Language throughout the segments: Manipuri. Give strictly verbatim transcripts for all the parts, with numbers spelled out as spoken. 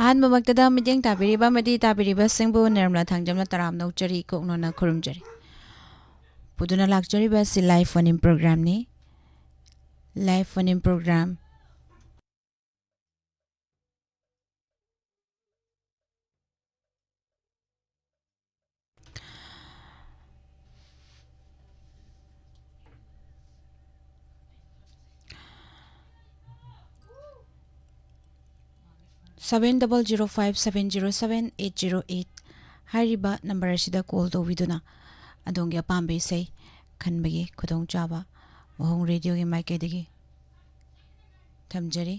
ꯑꯍꯥꯟꯕꯃꯛꯇꯗ ꯃꯤꯠꯌꯦꯡ ꯇꯥꯕꯤꯔꯤꯕ ꯑꯃꯗꯤ ꯇꯥꯕꯤꯔꯤꯕꯁꯤꯡꯕꯨ ꯅꯤꯔꯃꯂꯥ ꯊꯥꯡꯖꯝꯅ ꯇꯔꯥꯝꯅ ꯑꯣꯛꯆꯔꯤ, ꯀꯣꯛꯅꯣꯟꯅ ꯈꯨꯔꯨꯝꯖꯔꯤ꯫ ꯄꯨꯗꯨꯅ ꯂꯥꯛꯆꯔꯤꯕ ꯑꯁꯤ live phone in program ꯅꯤ꯫ Live phone in program꯫ Seven double zero five seven zero seven eight zero eight ꯍꯥꯏꯔꯤꯕ number ꯑꯁꯤꯗ call ꯇꯧꯕꯤꯗꯨꯅ ꯑꯗꯣꯝꯒꯤ ꯑꯄꯥꯝꯕ ꯏꯁꯩ ꯈꯟꯕꯒꯤ ꯈꯨꯗꯣꯡꯆꯥꯕ ꯋꯥꯍꯣꯡ ꯔꯦꯗꯤꯑꯣꯒꯤ ꯃꯥꯏꯀꯩꯗꯒꯤ ꯊꯝꯖꯔꯤ꯫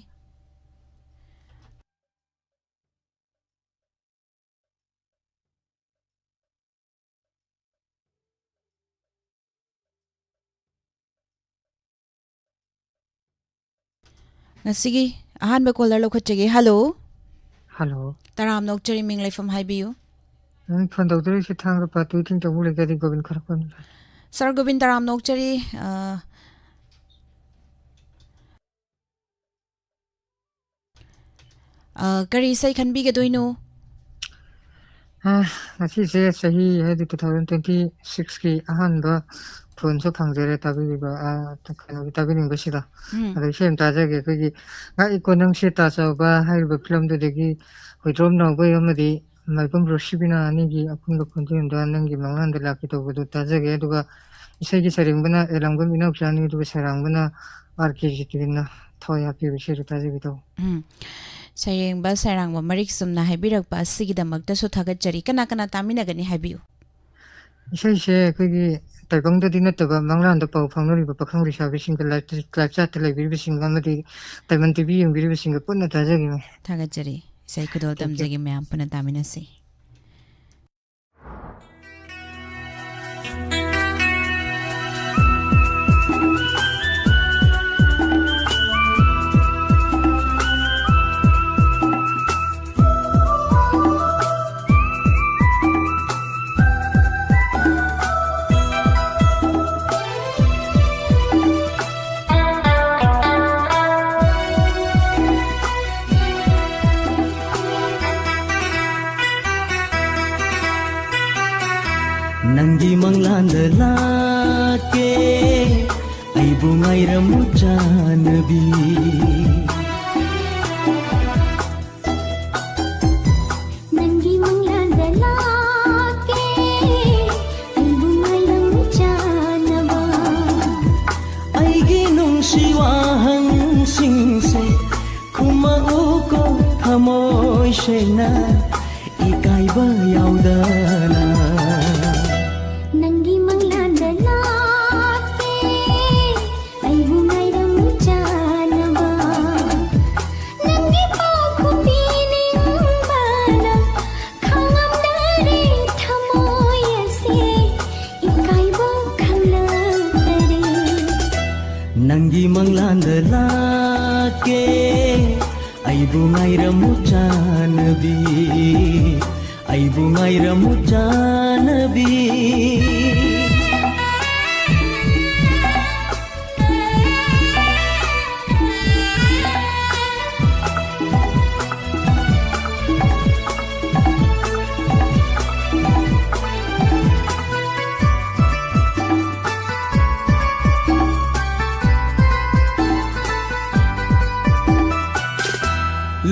ꯉꯁꯤꯒꯤ ꯑꯍꯥꯟꯕ caller ꯂꯧꯈꯠꯆꯒꯦ꯫ Hello꯫ Hello꯫ ꯇꯔꯥꯝꯅ ꯑꯣꯛꯆꯔꯤ, ꯃꯤꯡ ꯂꯩꯐꯝ ꯍꯥꯏꯕꯤꯌꯨ꯫ ꯎꯝ, phone ꯇꯧꯖꯔꯛꯏꯁꯦ ꯊꯥꯡꯒ ꯄꯥꯠꯇꯨ ꯏꯊꯤꯡ ꯇꯧꯕ ꯂꯩꯀꯥꯏꯗꯤ ꯒꯣꯕꯤꯟ ꯈꯔꯛꯄꯅꯤ꯫ Sir ꯒꯣꯕꯤꯟ, ꯇꯔꯥꯝꯅ ꯑꯣꯛꯆꯔꯤ꯫ ꯑ, ꯑ, ꯀꯔꯤ ꯏꯁꯩ ꯈꯟꯕꯤꯒꯗꯣꯏꯅꯣ? ꯑ, ꯉꯁꯤꯁꯦ ꯆꯍꯤ ꯍꯥꯏꯗꯤ two thousand twenty six ꯀꯤ ꯑꯍꯥꯟꯕ phoneꯁꯨ ꯐꯪꯖꯔꯦ ꯇꯥꯕꯤꯔꯤꯕ, ꯑ, ꯀꯩꯅꯣꯒꯤ ꯇꯥꯕꯤꯅꯤꯡꯕꯁꯤꯗ꯫ ꯎꯝ꯫ ꯑꯗꯣ ꯏꯁꯩ ꯑꯃ ꯇꯥꯖꯒꯦ꯫ ꯑꯩꯈꯣꯏꯒꯤ ꯉꯥꯛꯏꯀꯣ ꯅꯪꯁꯦ ꯇꯥꯆꯧꯕ ꯍꯥꯏꯔꯤꯕ film ꯗꯨꯗꯒꯤ ꯍꯨꯏꯗ꯭ꯔꯣꯝ ꯅꯥꯎꯕꯩ ꯑꯃꯗꯤ ꯃꯥꯏꯕꯝ ꯔꯣꯁꯤꯕꯤꯅꯥ ꯑꯅꯤꯒꯤ ꯑꯄꯨꯟꯕ ꯈꯣꯟꯖꯦꯜꯗ ꯅꯪꯒꯤ ꯃꯪꯂꯥꯟꯗ ꯂꯥꯛꯀꯦ ꯇꯧꯕꯗꯨ ꯇꯥꯖꯒꯦ꯫ ꯑꯗꯨꯒ ꯏꯁꯩꯒꯤ ꯁꯩꯔꯦꯡꯕꯅ ꯑꯦꯂꯥꯡꯕꯝ ꯏꯅꯥꯎꯆꯥꯅꯤ, ꯑꯗꯨꯒ ꯁꯩꯔꯥꯡꯕꯅ ꯑꯥꯔ ꯀꯦ ꯖꯤꯇꯦꯟꯅ ꯊꯋꯥꯏ ꯍꯥꯞꯄꯤꯕ ꯏꯁꯩꯗꯨ ꯇꯥꯖꯒꯦ ꯇꯧꯕ꯫ ꯎꯝ꯫ ꯁꯩꯔꯦꯡꯕ ꯁꯩꯔꯥꯡꯕ ꯃꯔꯤꯛ ꯆꯨꯝꯅ ꯍꯥꯏꯕꯤꯔꯛꯄ ꯑꯁꯤꯒꯤꯗꯃꯛꯇꯁꯨ ꯊꯥꯒꯠꯆꯔꯤ꯫ ꯀꯅꯥ ꯀꯅꯥ ꯇꯥꯃꯤꯟꯅꯒꯅꯤ ꯍꯥꯏꯕꯤꯌꯨ꯫ ꯏꯁꯩꯁꯦ ꯑꯩꯈꯣꯏꯒꯤ ꯇꯥꯏꯕꯪꯗꯗꯤ ꯅꯠꯇꯕ ꯃꯪꯂꯥꯟꯗ ꯄꯥꯎ ꯐꯥꯎꯅꯔꯤꯕ ꯄꯥꯈꯪ ꯂꯩꯁꯥꯕꯤꯁꯤꯡꯒ, live, live chat ꯇ ꯂꯩꯕꯤꯔꯤꯕꯁꯤꯡ ꯑꯃꯗꯤ ꯇꯥꯏꯕꯪ ꯇꯤꯚꯤ ꯌꯦꯡꯕꯤꯔꯤꯕꯁꯤꯡꯒ ꯄꯨꯟꯅ ꯇꯥꯖꯒꯦ꯫ ꯊꯥꯒꯠꯆꯔꯤ꯫ ꯏꯁꯩ ꯈꯨꯗꯣꯜ ꯇꯝꯖꯒꯦ, ꯃꯌꯥꯝ ꯄꯨꯟꯅ ꯇꯥꯃꯤꯟꯅꯁꯤ꯫ ꯆꯥꯟꯅꯕꯤ꯫ ꯅꯪꯒꯤ ꯃꯪꯂꯥꯟꯗ ꯂꯥꯛꯀꯦ, ꯑꯩꯕꯨ ꯉꯥꯏꯔꯝꯃꯨ ꯆꯥꯟꯅꯕ꯫ ꯑꯩꯒꯤ ꯅꯨꯡꯁꯤ ꯋꯥꯍꯪꯁꯤꯡꯁꯦ ꯈꯨꯝꯃꯛꯎꯀꯣ ꯊꯃꯣꯏ ꯁꯦꯡꯅ, ꯏꯀꯥꯏꯕ ꯌꯥꯎꯗꯅ꯫ ꯅꯪꯒꯤ ꯃꯪꯂꯥꯟꯗ ꯂꯥꯛꯀꯦ, ꯑꯩꯕꯨ ꯉꯥꯏꯔꯝꯃꯨ ꯆꯥꯟꯅꯕ꯫ ꯅꯪꯒꯤ ꯄꯥꯎꯈꯨꯝ ꯄꯤꯅꯤꯡꯕꯅ ꯈꯥꯡꯉꯝꯗꯔꯦ ꯊꯃꯣꯏ ꯑꯁꯤ, ꯏꯀꯥꯏꯕ ꯈꯪꯂꯛꯇꯔꯦ꯫ ꯅꯪꯒꯤ ꯃꯪꯂꯥꯟꯗ ꯂꯥꯛꯀꯦ, ꯑꯩꯕꯨ ꯉꯥꯏꯔꯝꯃꯨ ꯆꯥꯟꯅꯕꯤ, ꯑꯩꯕꯨ ꯉꯥꯏꯔꯝꯃꯨ ꯆꯥꯟꯅꯕꯤ꯫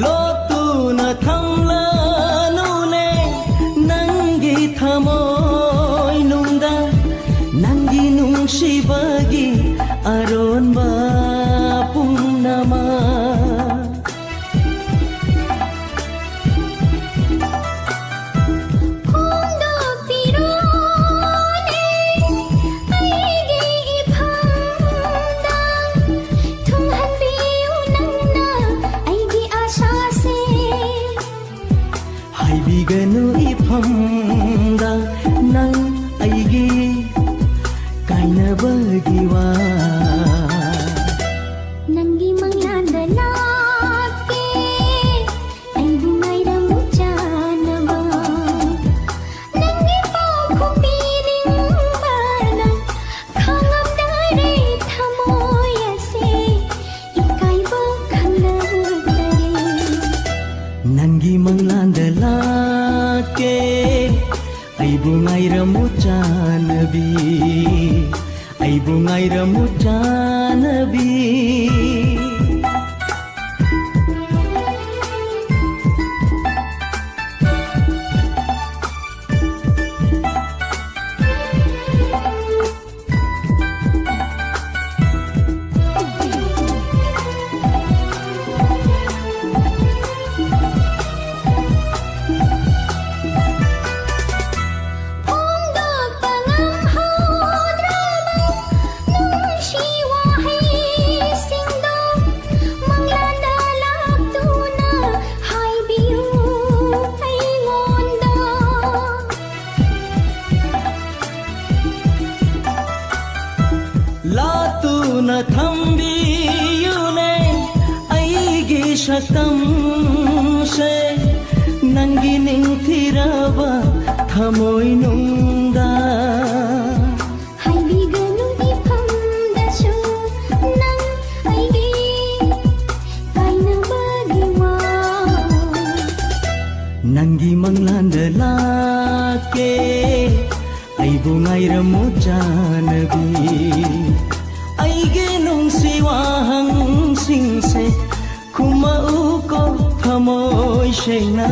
ꯂꯣꯠꯇꯨꯅ ꯊꯝꯂꯅꯨꯅꯦ ꯅꯪꯒꯤ ꯊꯃꯣꯏꯅꯨꯡꯗ, ꯅꯪꯒꯤ ꯅꯨꯡꯁꯤꯕꯒꯤ ꯑꯔꯣꯟꯕ ꯄꯨꯝꯅꯃꯛ꯫ ꯐꯣꯡꯗꯣꯛꯄꯤꯔꯣꯅꯦ ꯑꯩꯒꯤ ꯏꯐꯝꯗ, ꯊꯨꯡꯍꯟꯕꯤꯌꯨ ꯅꯪꯅ ꯑꯩꯒꯤ ꯑꯥꯁꯥꯁꯦ꯫ ꯍꯥꯏꯕꯤꯒꯅꯨ ꯏꯐꯝꯗ ꯅꯪ ꯑꯩꯒꯤ ꯀꯥꯏꯅꯕꯒꯤ ꯋꯥ꯫ ꯅꯪꯒꯤ ꯃꯪꯂꯥꯟꯗ ꯂꯥꯛꯀꯦ, ꯑꯩꯕꯨ ꯉꯥꯏꯔꯝꯃꯨ ꯆꯥꯟꯅꯕ꯫ ꯅꯪꯒꯤ ꯄꯥꯎꯈꯨꯝ ꯄꯤꯅꯤꯡꯕꯅ ꯈꯥꯡꯉꯝꯗꯔꯦ ꯊꯃꯣꯏ ꯑꯁꯤ, ꯏꯀꯥꯏꯕ ꯈꯪꯂꯛꯇꯔꯦ꯫ ꯅꯪꯒꯤ ꯃꯪꯂꯥꯟꯗ ꯂꯥꯛꯀꯦ, ꯑꯩꯕꯨ ꯉꯥꯏꯔꯝꯃꯨ ꯆꯥꯟꯅꯕꯤ, ꯑꯩꯕꯨ ꯉꯥꯏꯔꯝꯃꯨ ꯆꯥꯟꯅꯕꯤ꯫ ꯆꯥꯅꯕꯤ꯫ ꯐꯣꯡꯗꯣꯛꯄ ꯉꯝꯍꯧꯗ꯭ꯔꯕ ꯅꯨꯡꯁꯤ ꯋꯥꯍꯩꯁꯤꯡꯗꯣ ꯃꯪꯂꯥꯟꯗ ꯂꯥꯛꯇꯨꯅ ꯍꯥꯏꯕꯤꯌꯨ ꯑꯩꯉꯣꯟꯗ꯫ ꯂꯥꯠꯇꯨꯅ ꯊꯝꯕꯤꯌꯨꯅꯦ ꯑꯩꯒꯤ ꯁꯛꯇꯝꯁꯦ ꯅꯪꯒꯤ ꯅꯤꯡꯊꯤꯔꯕ ꯊꯃꯣꯏꯅꯨꯡꯗ꯫ ꯍꯥꯏꯕꯤꯒꯅꯨ ꯏꯐꯝꯗꯁꯨ ꯅꯪ ꯑꯩꯒꯤ ꯀꯥꯏꯅꯕꯒꯤ ꯋꯥ꯫ ꯅꯪꯒꯤ ꯃꯪꯂꯥꯟꯗ ꯂꯥꯛꯀꯦ ꯑꯩꯕꯨ ꯉꯥꯏꯔꯝꯃꯨ ꯆꯥꯅꯕꯤ꯫ ꯑꯩꯒꯤ ꯅꯨꯡꯁꯤ ꯋꯥꯍꯪꯁꯤꯡꯁꯦ ꯈꯨꯝꯃꯛꯎꯀꯣ ꯊꯃꯣꯏ ꯁꯦꯡꯅ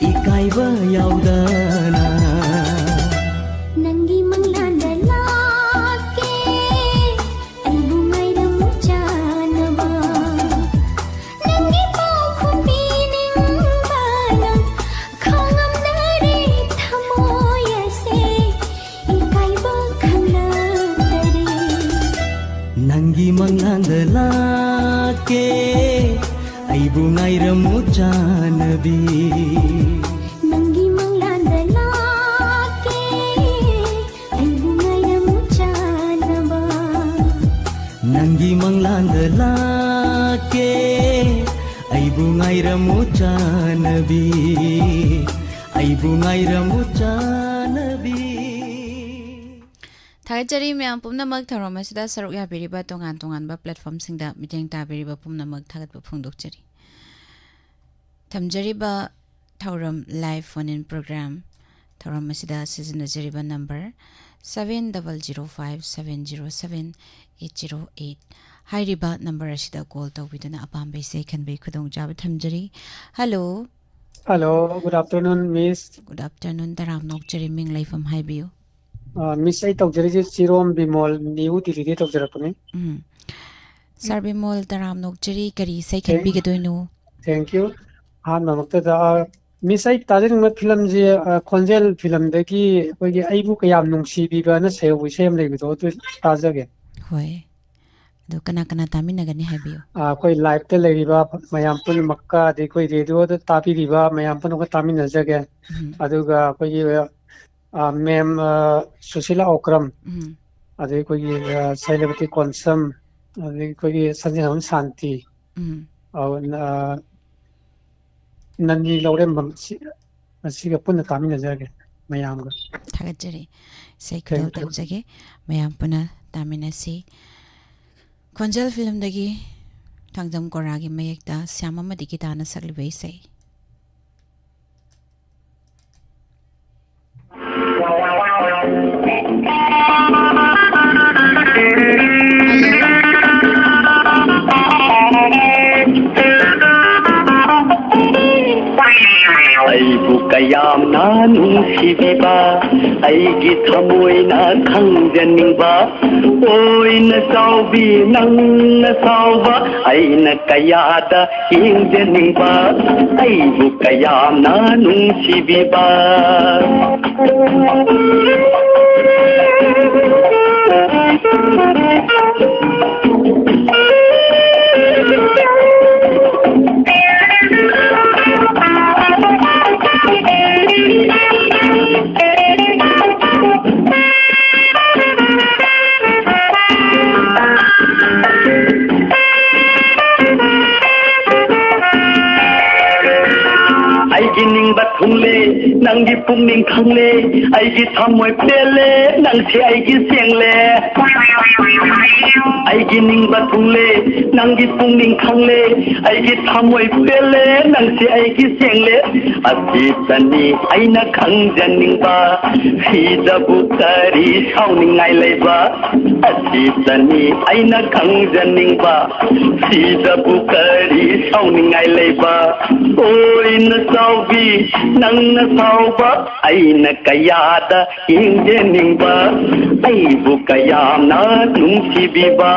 ꯏꯀꯥꯏꯕ ꯌꯥꯎꯗꯅ꯫ ꯅꯪꯒꯤ ꯃꯪꯂꯥꯟꯗ ꯂꯥꯛꯀꯦ ꯑꯩꯕꯨ ꯉꯥꯏꯔꯝꯃꯨ ꯆꯥꯅꯕ꯫ ꯅꯪꯒꯤ ꯄꯥꯎꯈꯨꯝ ꯄꯤꯅꯤꯡꯕꯅ ꯈꯥꯡꯉꯝꯗꯔꯦ ꯊꯃꯣꯏ ꯑꯁꯦ ꯏꯀꯥꯏꯕ ꯈꯪꯂꯛꯇꯔꯦ꯫ ꯅꯪꯒꯤ ꯃꯪꯂꯥꯟꯗ ꯂꯥꯛꯀꯦ ꯑꯩꯕꯨ ꯉꯥꯏꯔꯝꯃꯨ ꯆꯥꯅꯕꯤ꯫ ꯅꯪꯒꯤ ꯃꯪꯂꯥꯟꯗ ꯂꯥꯛꯀꯦ ꯑꯩꯕꯨ ꯉꯥꯏꯔꯝꯃꯨ ꯆꯥꯅꯕ꯫ ꯅꯪꯒꯤ ꯃꯪꯂꯥꯟꯗ ꯂꯥꯛꯀꯦ ꯑꯩꯕꯨ ꯉꯥꯏꯔꯝꯃꯨ ꯆꯥꯅꯕꯤ꯫ ꯑꯩꯕꯨ ꯉꯥꯏꯔꯝꯃꯨ ꯆꯥꯅꯕꯤ꯫ ꯊꯥꯒꯠꯆꯔꯤ ꯃꯌꯥꯝ ꯄꯨꯝꯅꯃꯛ ꯊꯧꯔꯝ ꯑꯁꯤꯗ ꯁꯔꯨꯛ ꯌꯥꯕꯤꯔꯤꯕ ꯇꯣꯉꯥꯟ ꯇꯣꯉꯥꯟꯕ platformꯁꯤꯡꯗ ꯃꯤꯠꯌꯦꯡ ꯇꯥꯕꯤꯔꯤꯕ ꯄꯨꯝꯅꯃꯛ ꯊꯥꯒꯠꯄ ꯐꯣꯡꯗꯣꯛꯆꯔꯤ꯫ ꯊꯝꯖꯔꯤꯕ ꯊꯧꯔꯝ live phone in program ꯊꯧꯔꯝ ꯑꯁꯤꯗ ꯁꯤꯖꯤꯟꯅꯖꯔꯤꯕ number seven double zero five seven zero seven eight zero eight꯫ ꯍꯥꯏꯔꯤꯕ ꯅꯝꯕꯔ ꯑꯁꯤꯗ ꯀꯣꯜ ꯇꯧꯕꯤꯗꯨꯅ ꯑꯄꯥꯝꯕ ꯏꯁꯩ ꯈꯟꯕꯒꯤ ꯈꯨꯗꯣꯡꯆꯥꯕ ꯊꯝꯖꯔꯤ꯫ ꯍꯜꯂꯣ꯫ ꯍꯜꯂꯣ, good afternoon, ꯃꯤꯁ꯫ Good afternoon, ꯇꯔꯥꯝꯅ ꯑꯣꯛꯆꯔꯤ, ꯃꯤꯡ ꯂꯩꯐꯝ ꯍꯥꯏꯕꯤꯌꯨ꯫ ꯑ, ꯃꯤꯁ, ꯑꯩ ꯇꯧꯖꯔꯤꯁꯦ ꯆꯤꯔꯣꯝ ꯕꯤꯃꯣꯜ, ꯅ꯭ꯌꯨ ꯗꯤꯜꯂꯤꯗꯒꯤ ꯇꯧꯖꯔꯛꯄꯅꯤ꯫ ꯎꯝ꯫ ꯁꯥꯔ ꯕꯤꯃꯣꯜ, ꯇꯔꯥꯝꯅ ꯑꯣꯛꯆꯔꯤ, ꯀꯔꯤ ꯏꯁꯩ Thank- ꯈꯟꯕꯤꯒꯗꯣꯏꯅꯣ? Thank you꯫ ꯑꯍꯥꯟꯕꯃꯛꯇꯗ, ꯑ, ꯃꯤꯁ, ꯑꯩ ꯇꯥꯖꯅꯤꯡꯕ ꯐꯤꯂꯝꯁꯤ, ꯑ, ꯈꯣꯟꯖꯦꯜ ꯐꯤꯂꯝꯗꯒꯤ ꯑꯩꯈꯣꯏꯒꯤ "ꯑꯩꯕꯨ ꯀꯌꯥꯝ ꯅꯨꯡꯁꯤꯕꯤꯕꯅ" ꯁꯩꯍꯧꯕ ꯏꯁꯩ ꯑꯃ ꯂꯩꯕꯗꯣ, ꯑꯗꯨ ꯇꯥꯖꯒꯦ꯫ ꯍꯣꯏ꯫ ꯑꯗꯣ ꯀꯅꯥ ꯀꯅꯥ ꯇꯥꯃꯤꯟꯅꯒꯅꯤ ꯍꯥꯏꯕꯤꯌꯨ꯫ ꯑ, ꯑꯩꯈꯣꯏ ꯂꯥꯏꯞꯇ ꯂꯩꯔꯤꯕ ꯃꯌꯥꯝ ꯄꯨꯝꯅꯃꯛꯀ, ꯑꯗꯩ ꯑꯩꯈꯣꯏ ꯔꯦꯗꯤꯑꯣꯗ ꯇꯥꯕꯤꯔꯤꯕ ꯃꯌꯥꯝ ꯄꯨꯝꯅꯃꯛꯀ ꯇꯥꯃꯤꯟꯅꯖꯒꯦ꯫ ꯎꯝ꯫ ꯑꯗꯨꯒ ꯑꯩꯈꯣꯏꯒꯤ, ꯑ, ꯃꯦꯝ, ꯑ, ꯁꯨꯁꯤꯂꯥ ꯑꯣꯀ꯭ꯔꯝ, ꯎꯝ꯫ ꯑꯗꯩ ꯑꯩꯈꯣꯏꯒꯤ, ꯑ, ꯁꯩꯂꯕꯇꯤ ꯀꯣꯟꯁꯝ, ꯑꯗꯩ ꯑꯩꯈꯣꯏꯒꯤ ꯁꯟꯖꯤꯅꯥꯕꯝ ꯁꯥꯟꯇꯤ, ꯎꯝ꯫ ꯑ, ꯅ-, ꯅꯟꯗꯤ ꯂꯧꯔꯦꯝꯕꯝ, ꯁꯤ-, ꯑꯁꯤꯒ ꯄꯨꯟꯅ ꯇꯥꯃꯤꯟꯅꯖꯔꯒꯦ ꯃꯌꯥꯝꯒ꯫ ꯊꯥꯒꯠꯆꯔꯤ꯫ ꯏꯁꯩ Thank ꯈꯨꯗꯣꯜ you꯫ ꯇꯧꯖꯒꯦ꯫ ꯃꯌꯥꯝ ꯄꯨꯟꯅ ꯇꯥꯃꯤꯟꯅꯁꯤ꯫ ꯈꯣꯟꯖꯦꯜ ꯐꯤꯂꯝꯗꯒꯤ ꯊꯥꯡꯖꯝ ꯀꯣꯔꯥꯒꯤ ꯃꯌꯦꯛꯇ ꯁ꯭ꯌꯥꯝ ꯑꯃꯗꯤ ꯒꯤꯇꯥꯅ ꯁꯛꯂꯤꯕ ꯏꯁꯩ꯫ ꯑꯩꯕꯨ ꯀꯌꯥꯝꯅ ꯅꯨꯡꯁꯤꯕꯤꯕ, ꯑꯩꯒꯤ ꯊꯃꯣꯏꯅ ꯈꯪꯖꯅꯤꯡꯕ, ꯑꯣꯏꯅ ꯆꯥꯎꯕꯤ ꯅꯪꯅ ꯆꯥꯎꯕ, ꯑꯩꯅ ꯀꯌꯥꯗ ꯌꯦꯡꯖꯅꯤꯡꯕ, ꯑꯩꯕꯨ ꯀꯌꯥꯝꯅ ꯅꯨꯡꯁꯤꯕꯤꯕ꯫ ꯑꯩꯒꯤ ꯅꯤꯡ ꯕ ꯊꯨꯡꯂꯦ, ꯅꯪꯒꯤ ꯄꯨꯛꯅꯤꯡ ꯈꯪꯂꯦ, ꯑꯩꯒꯤ ꯊꯃꯣꯏ ꯄꯦꯜꯂꯦ, ꯅꯪꯁꯦ ꯑꯩꯒꯤ ꯁꯦꯡꯂꯦ꯫ ꯑꯩꯒꯤ ꯅꯤꯡꯕ ꯊꯨꯡꯂꯦ, ꯅꯪꯒꯤ ꯄꯨꯛꯅꯤꯡ ꯈꯪꯂꯦ, ꯑꯩꯒꯤ ꯊꯃꯣꯏ ꯄꯦꯜꯂꯦ, ꯅꯪꯁꯦ ꯑꯩꯒꯤ ꯁꯦꯡꯂꯦ꯫ ꯑꯁꯤꯇꯅꯤ ꯑꯩꯅ ꯈꯪꯖꯅꯤꯡꯕ, ꯁꯤꯗꯕꯨ ꯀꯔꯤ ꯁꯥꯎꯅꯤꯡꯉꯥꯏ ꯂꯩꯕ? ꯑꯁꯤꯇꯅꯤ ꯑꯩꯅ ꯈꯪꯖꯅꯤꯡꯕ, ꯁꯤꯗꯕꯨ ꯀꯔꯤ ꯁꯥꯎꯅꯤꯡꯉꯥꯏ ꯂꯩꯕ? ꯑꯣꯏꯅ ꯆꯥꯎꯕꯤ, ꯅꯪꯅ ꯁꯥꯎꯕ ꯑꯩꯅ ꯀꯌꯥꯗ ꯌꯦꯡꯖꯅꯤꯡꯕ, ꯑꯩꯕꯨ ꯀꯌꯥꯝꯅ ꯅꯨꯡꯁꯤꯕꯤꯕ꯫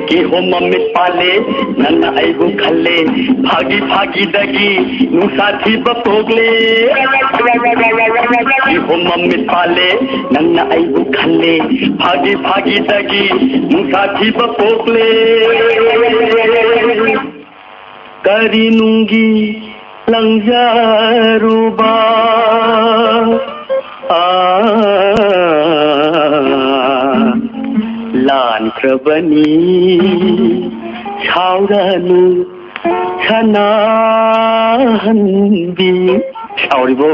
ꯀꯤꯍꯣꯝ ꯃꯃꯤꯠ ꯄꯥꯜꯂꯦ, ꯅꯪꯅ ꯑꯩꯕꯨ ꯈꯜꯂꯦ, ꯐꯥꯒꯤ ꯐꯥꯒꯤꯗꯒꯤ ꯅꯨꯡꯁꯥ ꯊꯤꯕ ꯄꯣꯛꯂꯦ꯫ ꯀꯤꯍꯣꯝ ꯃꯃꯤꯠ ꯄꯥꯜꯂꯦ, ꯅꯪꯅ ꯑꯩꯕꯨ ꯈꯜꯂꯦ, ꯐꯥꯒꯤ ꯐꯥꯒꯤꯗꯒꯤ ꯅꯨꯡꯁꯥ ꯊꯤꯕ ꯄꯣꯛꯂꯦ꯫ ꯀꯔꯤ ꯅꯨꯡꯒꯤ ꯂꯪꯖꯔꯨꯕ? ꯑꯥ, ꯂꯥꯟꯈ꯭ꯔꯕꯅꯤ, ꯁꯥꯎꯔꯅꯨ ꯁꯅꯥꯍꯟꯕꯤ꯫ ꯁꯥꯎꯔꯤꯕꯣ?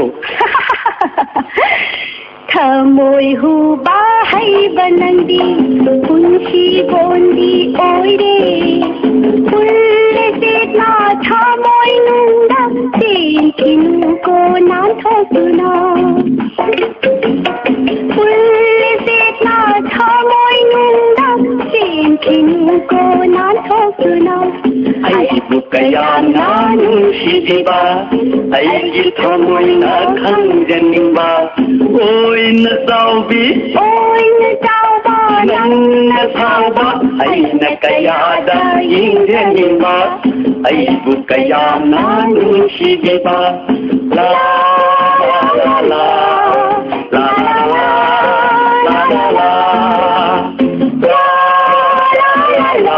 ꯊꯃꯣꯏ ꯍꯨꯕ ꯍꯩꯕ ꯅꯪꯗꯤ ꯄꯨꯟꯁꯤꯕꯣꯟꯗꯤ ꯑꯣꯏꯔꯦ꯫ ꯐꯨꯜꯂꯦ ꯆꯦꯠꯅ ꯊꯃꯣꯏꯅꯨꯡꯗ ꯆꯦꯟꯈꯤꯅꯨꯀꯣ ꯅꯥꯟꯊꯣꯛꯇꯨꯅ꯫ ꯐꯨꯜꯂꯦ ꯆꯦꯠꯅ ꯊꯃꯣꯏꯅꯨꯡꯗ ꯆꯦꯟꯈꯤꯅꯨꯀꯣ ꯅꯥꯟꯊꯣꯛꯇꯨꯅ꯫ ꯑꯩꯕꯨ ꯀꯌꯥꯝꯅ ꯅꯨꯡꯁꯤꯕꯤꯕ, ꯑꯩꯒꯤ ꯊꯃꯣꯏꯅ ꯈꯪꯖꯅꯤꯡꯕ꯫ ꯑꯣꯏꯅ ꯆꯥꯎꯕꯤ, ꯑꯣꯏꯅ ꯆꯥꯎꯕ ꯅꯪꯅ ꯁꯥꯎꯕ, ꯑꯩꯅ ꯀꯌꯥꯗ ꯌꯦꯡꯖꯅꯤꯡꯕ꯫ ꯑꯩꯕꯨ ꯀꯌꯥꯝꯅ ꯅꯨꯡꯁꯤꯕꯤꯕ꯫ ꯂꯥ, ꯂꯥ, ꯂꯥ, ꯂꯥ, ꯂꯥ, ꯂꯥ, ꯂꯥ, ꯂꯥ, ꯂꯥ, ꯂꯥ, ꯂꯥ, ꯂꯥ, ꯂꯥ꯫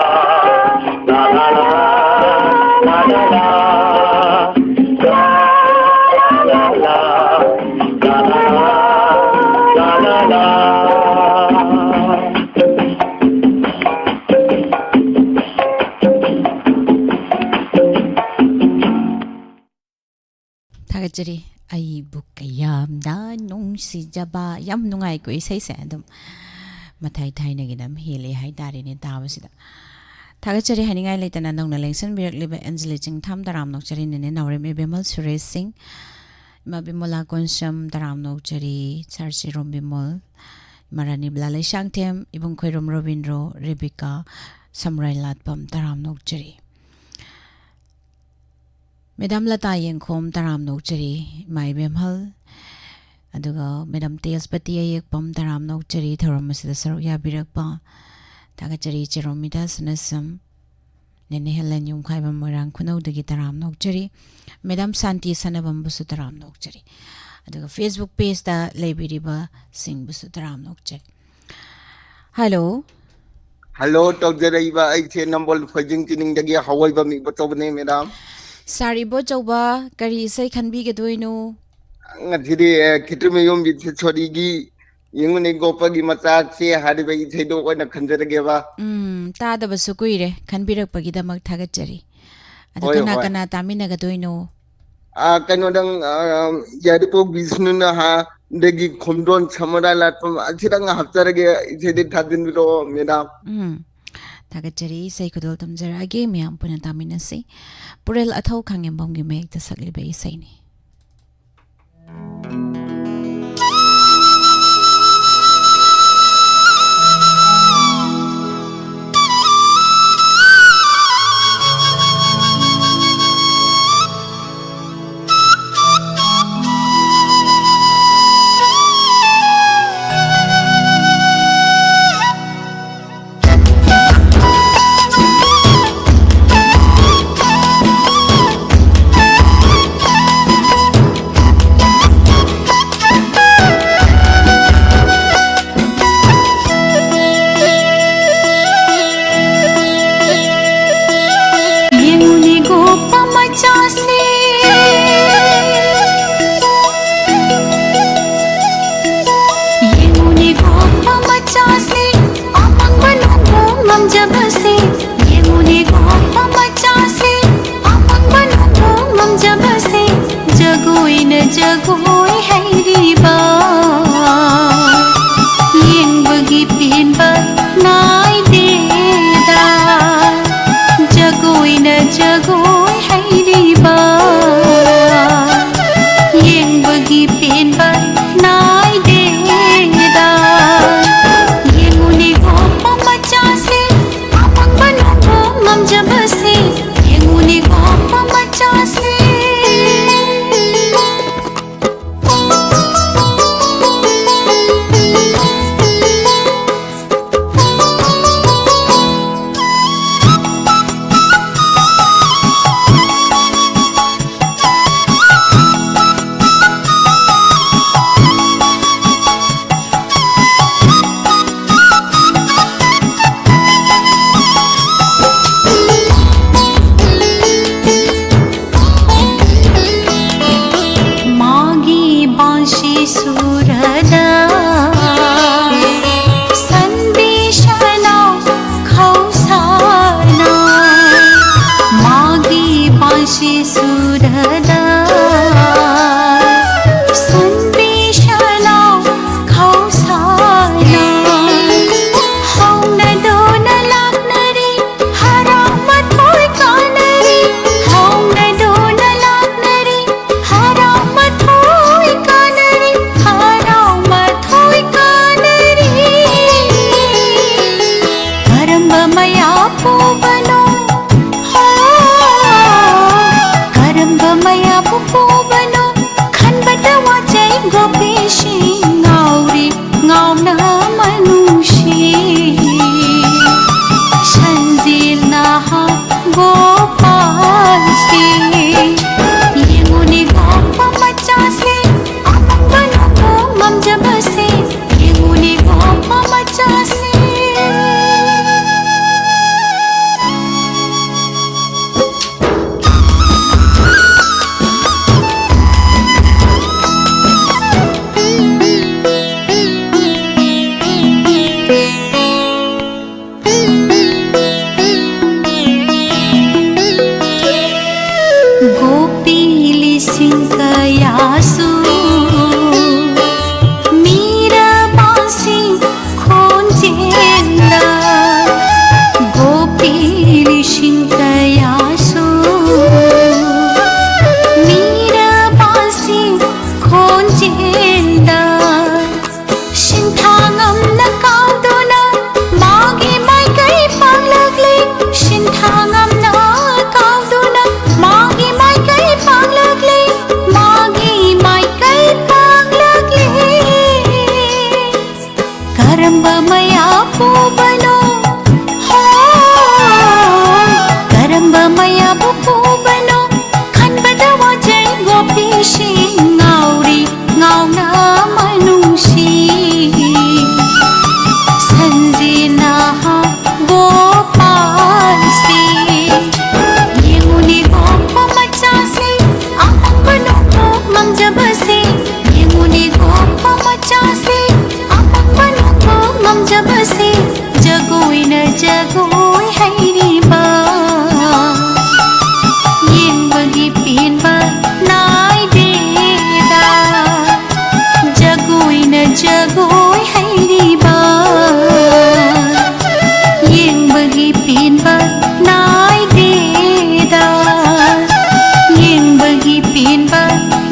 ꯊꯥꯒꯠꯆꯔꯤ꯫ ꯑꯩꯕꯨ ꯀꯌꯥꯝꯗ ꯅꯨꯡꯁꯤꯖꯕ꯫ ꯌꯥꯝ ꯅꯨꯡꯉꯥꯏꯀꯣ ꯏꯁꯩꯁꯦ꯫ ꯑꯗꯨꯝ ꯃꯊꯥꯏ ꯊꯥꯏꯅꯒꯤꯅ ꯑꯃ ꯍꯦꯜꯂꯦ ꯍꯥꯏꯇꯥꯔꯦꯅꯦ ꯇꯥꯕꯁꯤꯗ꯫ ꯊꯥꯒꯠꯆꯔꯤ ꯍꯥꯏꯅꯤꯡꯉꯥꯏ ꯂꯩꯇꯅ ꯅꯧꯅ ꯂꯦꯡꯁꯤꯟꯕꯤꯔꯛꯂꯤꯕ ꯑꯦꯟꯖꯂꯤ ꯆꯤꯡꯊꯥꯝ ꯇꯔꯥꯝꯅ ꯑꯣꯛꯆꯔꯤ꯫ ꯅꯦꯅꯦ ꯅꯥꯎꯔꯦꯝ ꯏꯕꯦꯝꯃꯜ ꯁꯨꯔꯦꯁ ꯁꯤꯡ, ꯏꯃꯥ ꯕꯤꯃꯣꯂꯥ ꯀꯣꯟꯁꯝ ꯇꯔꯥꯝꯅ ꯑꯣꯛꯆꯔꯤ꯫ ꯁꯥꯔ ꯆꯤꯔꯣꯝ ꯕꯤꯃꯣꯜ, ꯏꯃꯥ ꯔꯥꯅꯤ ꯕꯂꯥ ꯂꯩꯁꯥꯡꯊꯦꯝ, ꯏꯕꯨꯡ ꯈꯣꯏꯔꯣꯝ ꯔꯣꯕꯤꯟꯗ꯭ꯔꯣ, ꯔꯦꯕꯤꯀꯥ, ꯁꯝꯔꯥꯏ ꯂꯥꯠꯄꯝ ꯇꯔꯥꯝꯅ ꯑꯣꯛꯆꯔꯤ꯫ ꯃꯦꯗꯥꯝ ꯂꯇꯥ ꯌꯦꯡꯈꯣꯝ ꯇꯔꯥꯝꯅ ꯑꯣꯛꯆꯔꯤ, ꯏꯃꯥ ꯏꯕꯦꯝꯍꯜ꯫ ꯑꯗꯨꯒ ꯃꯦꯗꯥꯝ ꯇꯦꯖꯄꯇꯤ ꯑꯌꯦꯛꯄꯝ ꯇꯔꯥꯝꯅ ꯑꯣꯛꯆꯔꯤ, ꯊꯧꯔꯝ ꯑꯁꯤꯗ ꯁꯔꯨꯛ ꯌꯥꯕꯤꯔꯛꯄ꯫ ꯊꯥꯒꯠꯆꯔꯤ ꯆꯦꯔꯣꯃꯤꯇꯥ ꯁꯅꯥꯁꯝ, ꯅꯦꯅꯦ ꯍꯦꯂꯦꯟ ꯌꯨꯝꯈꯥꯏꯕꯝ ꯃꯣꯏꯔꯥꯡ ꯈꯨꯅꯧꯗꯒꯤ ꯇꯔꯥꯝꯅ ꯑꯣꯛꯆꯔꯤ, ꯃꯦꯗꯥꯝ ꯁꯥꯟꯇꯤ ꯁꯅꯥꯕꯝꯕꯨꯁꯨ ꯇꯔꯥꯝꯅ ꯑꯣꯛꯆꯔꯤ꯫ ꯑꯗꯨꯒ Facebook pageꯇ ꯂꯩꯕꯤꯔꯤꯕꯁꯤꯡꯕꯨꯁꯨ ꯇꯔꯥꯝꯅ ꯑꯣꯛꯆꯔꯤ꯫ ꯍꯜꯂꯣ꯫ ꯍꯜꯂꯣ ꯇꯧꯖꯔꯛꯏꯕ ꯑꯩꯁꯦ ꯅꯝꯕꯣꯜ ꯐꯣꯏꯖꯤꯡ ꯆꯤꯅꯤꯡꯗꯒꯤ ꯍꯋꯥꯏꯕꯝ ꯏꯕꯣꯆꯧꯕꯅꯦ, ꯃꯦꯗꯥꯝ꯫ ꯁꯥꯔ ꯏꯕꯣꯆꯧꯕ, ꯀꯔꯤ ꯏꯁꯩ ꯈꯟꯕꯤꯒꯗꯣꯏꯅꯣ? ꯉꯁꯤꯗꯤ, ꯑꯦ, ꯈꯦꯇ꯭ꯔꯤꯃꯌꯨꯝ ꯕꯤꯁꯦꯁꯣꯔꯤꯒꯤ ꯌꯦꯡꯉꯨꯅꯦ ꯒꯣꯄꯒꯤ ꯃꯆꯥꯁꯦ ꯍꯥꯏꯔꯤꯕ ꯏꯁꯩꯗꯣ ꯑꯣꯏꯅ ꯈꯟꯖꯔꯒꯦꯕ꯫ ꯎꯝ, ꯇꯥꯗꯕꯁꯨ ꯀꯨꯏꯔꯦ꯫ ꯈꯟꯕꯤꯔꯛꯄꯒꯤꯗꯃꯛ ꯊꯥꯒꯠꯆꯔꯤ꯫ ꯑꯗꯣ ꯍꯣꯏ, ꯀꯅꯥ ꯍꯣꯏ꯫ ꯀꯅꯥ ꯇꯥꯃꯤꯟꯅꯒꯗꯣꯏꯅꯣ? ꯑꯥ, ꯀꯩꯅꯣꯗꯪ, ꯑꯥ, ꯌꯥꯏꯔꯤꯄꯣꯛ ꯕꯤꯁꯅꯨꯅ ꯍꯥ, ꯑꯗꯒꯤ ꯈꯣꯝꯗꯣꯟ ꯁꯃꯔꯥ ꯂꯥꯠꯐꯝ ꯑꯁꯤꯗꯪ ꯍꯥꯞꯆꯔꯒꯦ, ꯏꯁꯩꯗꯤ ꯊꯥꯖꯤꯟꯕꯤꯔꯛꯑꯣ, ꯃꯦꯗꯥꯝ꯫ ꯎꯝ꯫ ꯊꯥꯒꯠꯆꯔꯤ꯫ ꯏꯁꯩ ꯈꯨꯗꯣꯜ ꯇꯝꯖꯔꯛꯑꯒꯦ, ꯃꯌꯥꯝ ꯄꯨꯟꯅ ꯇꯥꯃꯤꯟꯅꯁꯤ꯫ ꯄꯨꯔꯦꯜ ꯑꯊꯧ ꯈꯥꯉꯦꯝꯕꯝꯒꯤ ꯃꯌꯦꯛꯇ ꯁꯛꯂꯤꯕ ꯏꯁꯩꯅꯤ꯫ ꯖꯒꯣꯏ ꯍꯩꯔꯤꯕ, ꯌꯦꯡꯕꯒꯤ ꯄꯦꯟꯕ ꯅꯥꯏꯗꯦꯗ꯫ ꯖꯒꯣꯏꯅ ꯖꯒꯣꯏ ꯍꯩꯔꯤꯕ, ꯌꯦꯡꯕꯒꯤ ꯄꯦꯟꯕ ꯅꯥꯏꯗꯦꯗ꯫ ꯌꯦꯡꯉꯨꯅꯦ ꯒꯣꯄ ꯃꯆꯥꯁꯦ, ꯑꯄꯪꯕ ꯅꯣꯡꯄꯣꯛ ꯉꯝꯖꯕꯁꯦ꯫ ꯌꯦꯡꯉꯨꯅꯦ ꯒꯣꯄ ꯃꯆꯥꯁꯦ꯫ ꯀꯔꯝꯕ ꯃꯌꯥꯝꯕꯨ ꯄꯨꯕꯅꯣ? ꯍꯣ, ꯀꯔꯝꯕ ꯃꯌꯥꯝꯕꯨ ꯄꯨꯕꯅꯣ? ꯈꯟꯕꯗ ꯋꯥꯖꯩ ꯒꯣꯄꯤꯁꯤꯡ, ꯉꯥꯎꯔꯤ ꯉꯥꯎꯅ ꯃꯅꯨꯡꯁꯤ꯫ ꯁꯟꯖꯤꯅꯥ ꯒꯣꯄꯥꯜꯁꯤ꯫ ꯌꯦꯡꯉꯨꯅꯦ ꯒꯣꯄ ꯃꯆꯥꯁꯤ, ꯑꯄꯪꯕ ꯅꯣꯡꯄꯣꯛ ꯃꯝꯖꯕꯁꯤ꯫ ꯌꯦꯡꯉꯨꯅꯦ ꯒꯣꯄ ꯃꯆꯥꯁꯤ, ꯑꯄꯪꯕ ꯅꯣꯡꯄꯣꯛ ꯃꯝꯖꯕꯁꯤ꯫ ꯖꯒꯣꯏꯅ ꯖꯒꯣꯏ ꯍꯩꯔꯤꯕ, ꯌꯦꯡꯕꯒꯤ ꯄꯦꯟꯕ ꯅꯥꯏꯗꯦꯗ꯫ ꯖꯒꯣꯏꯅ ꯖꯒꯣꯏ ꯍꯩꯔꯤꯕ, ꯌꯦꯡꯕꯒꯤ ꯄꯦꯟꯕ ꯅꯥꯏꯗꯦꯗ, ꯌꯦꯡꯕꯒꯤ ꯄꯦꯟꯕ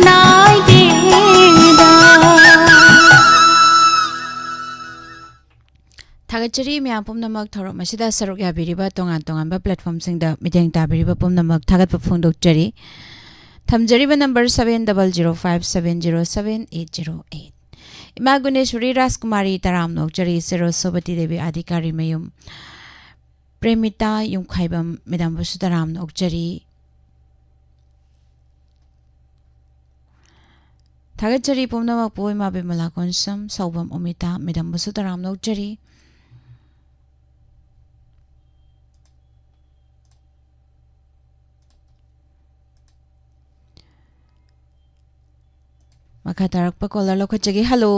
ꯅꯥꯏꯗꯦꯗ꯫ ꯊꯥꯒꯠꯆꯔꯤ ꯃꯌꯥꯝ ꯄꯨꯝꯅꯃꯛ, ꯊꯧꯔꯝ ꯑꯁꯤꯗ ꯁꯔꯨꯛ ꯌꯥꯕꯤꯔꯤꯕ ꯇꯣꯉꯥꯟ ꯇꯣꯉꯥꯟꯕ platformꯁꯤꯡꯗ ꯃꯤꯠꯌꯦꯡ ꯇꯥꯕꯤꯔꯤꯕ ꯄꯨꯝꯅꯃꯛ ꯊꯥꯒꯠꯄ ꯐꯣꯡꯗꯣꯛꯆꯔꯤ꯫ ꯊꯝꯖꯔꯤꯕ number seven double zero five seven zero seven eight zero eight꯫ ꯏꯃꯥ ꯒꯨꯅꯦꯁꯣꯔꯤ ꯔꯥꯖꯀꯨꯃꯥꯔꯤ ꯇꯔꯥꯝꯅ ꯑꯣꯛꯆꯔꯤ, ꯁꯦꯔꯣꯁꯣꯕꯇꯤ ꯗꯦꯕꯤ ꯑꯥꯗꯤꯀꯥꯔꯤ ꯃꯌꯨꯝ, ꯄ꯭ꯔꯦꯃꯤꯇꯥ ꯌꯨꯝꯈꯥꯏꯕꯝ ꯃꯦꯗꯥꯝꯕꯨꯁꯨ ꯇꯔꯥꯝꯅ ꯑꯣꯛꯆꯔꯤ꯫ ꯊꯥꯒꯠꯆꯔꯤ ꯄꯨꯝꯅꯃꯛꯄꯨ, ꯏꯃꯥ ꯕꯤꯃꯂꯥ ꯀꯣꯟꯁꯝ, ꯁꯥꯎꯕꯝ ꯎꯃꯤꯇꯥ ꯃꯦꯗꯥꯝꯕꯨꯁꯨ ꯇꯔꯥꯝꯅ ꯑꯣꯛꯆꯔꯤ꯫ ꯃꯈꯥ ꯇꯥꯔꯛꯄ caller ꯂꯧꯈꯠꯆꯒꯦ꯫ Hello꯫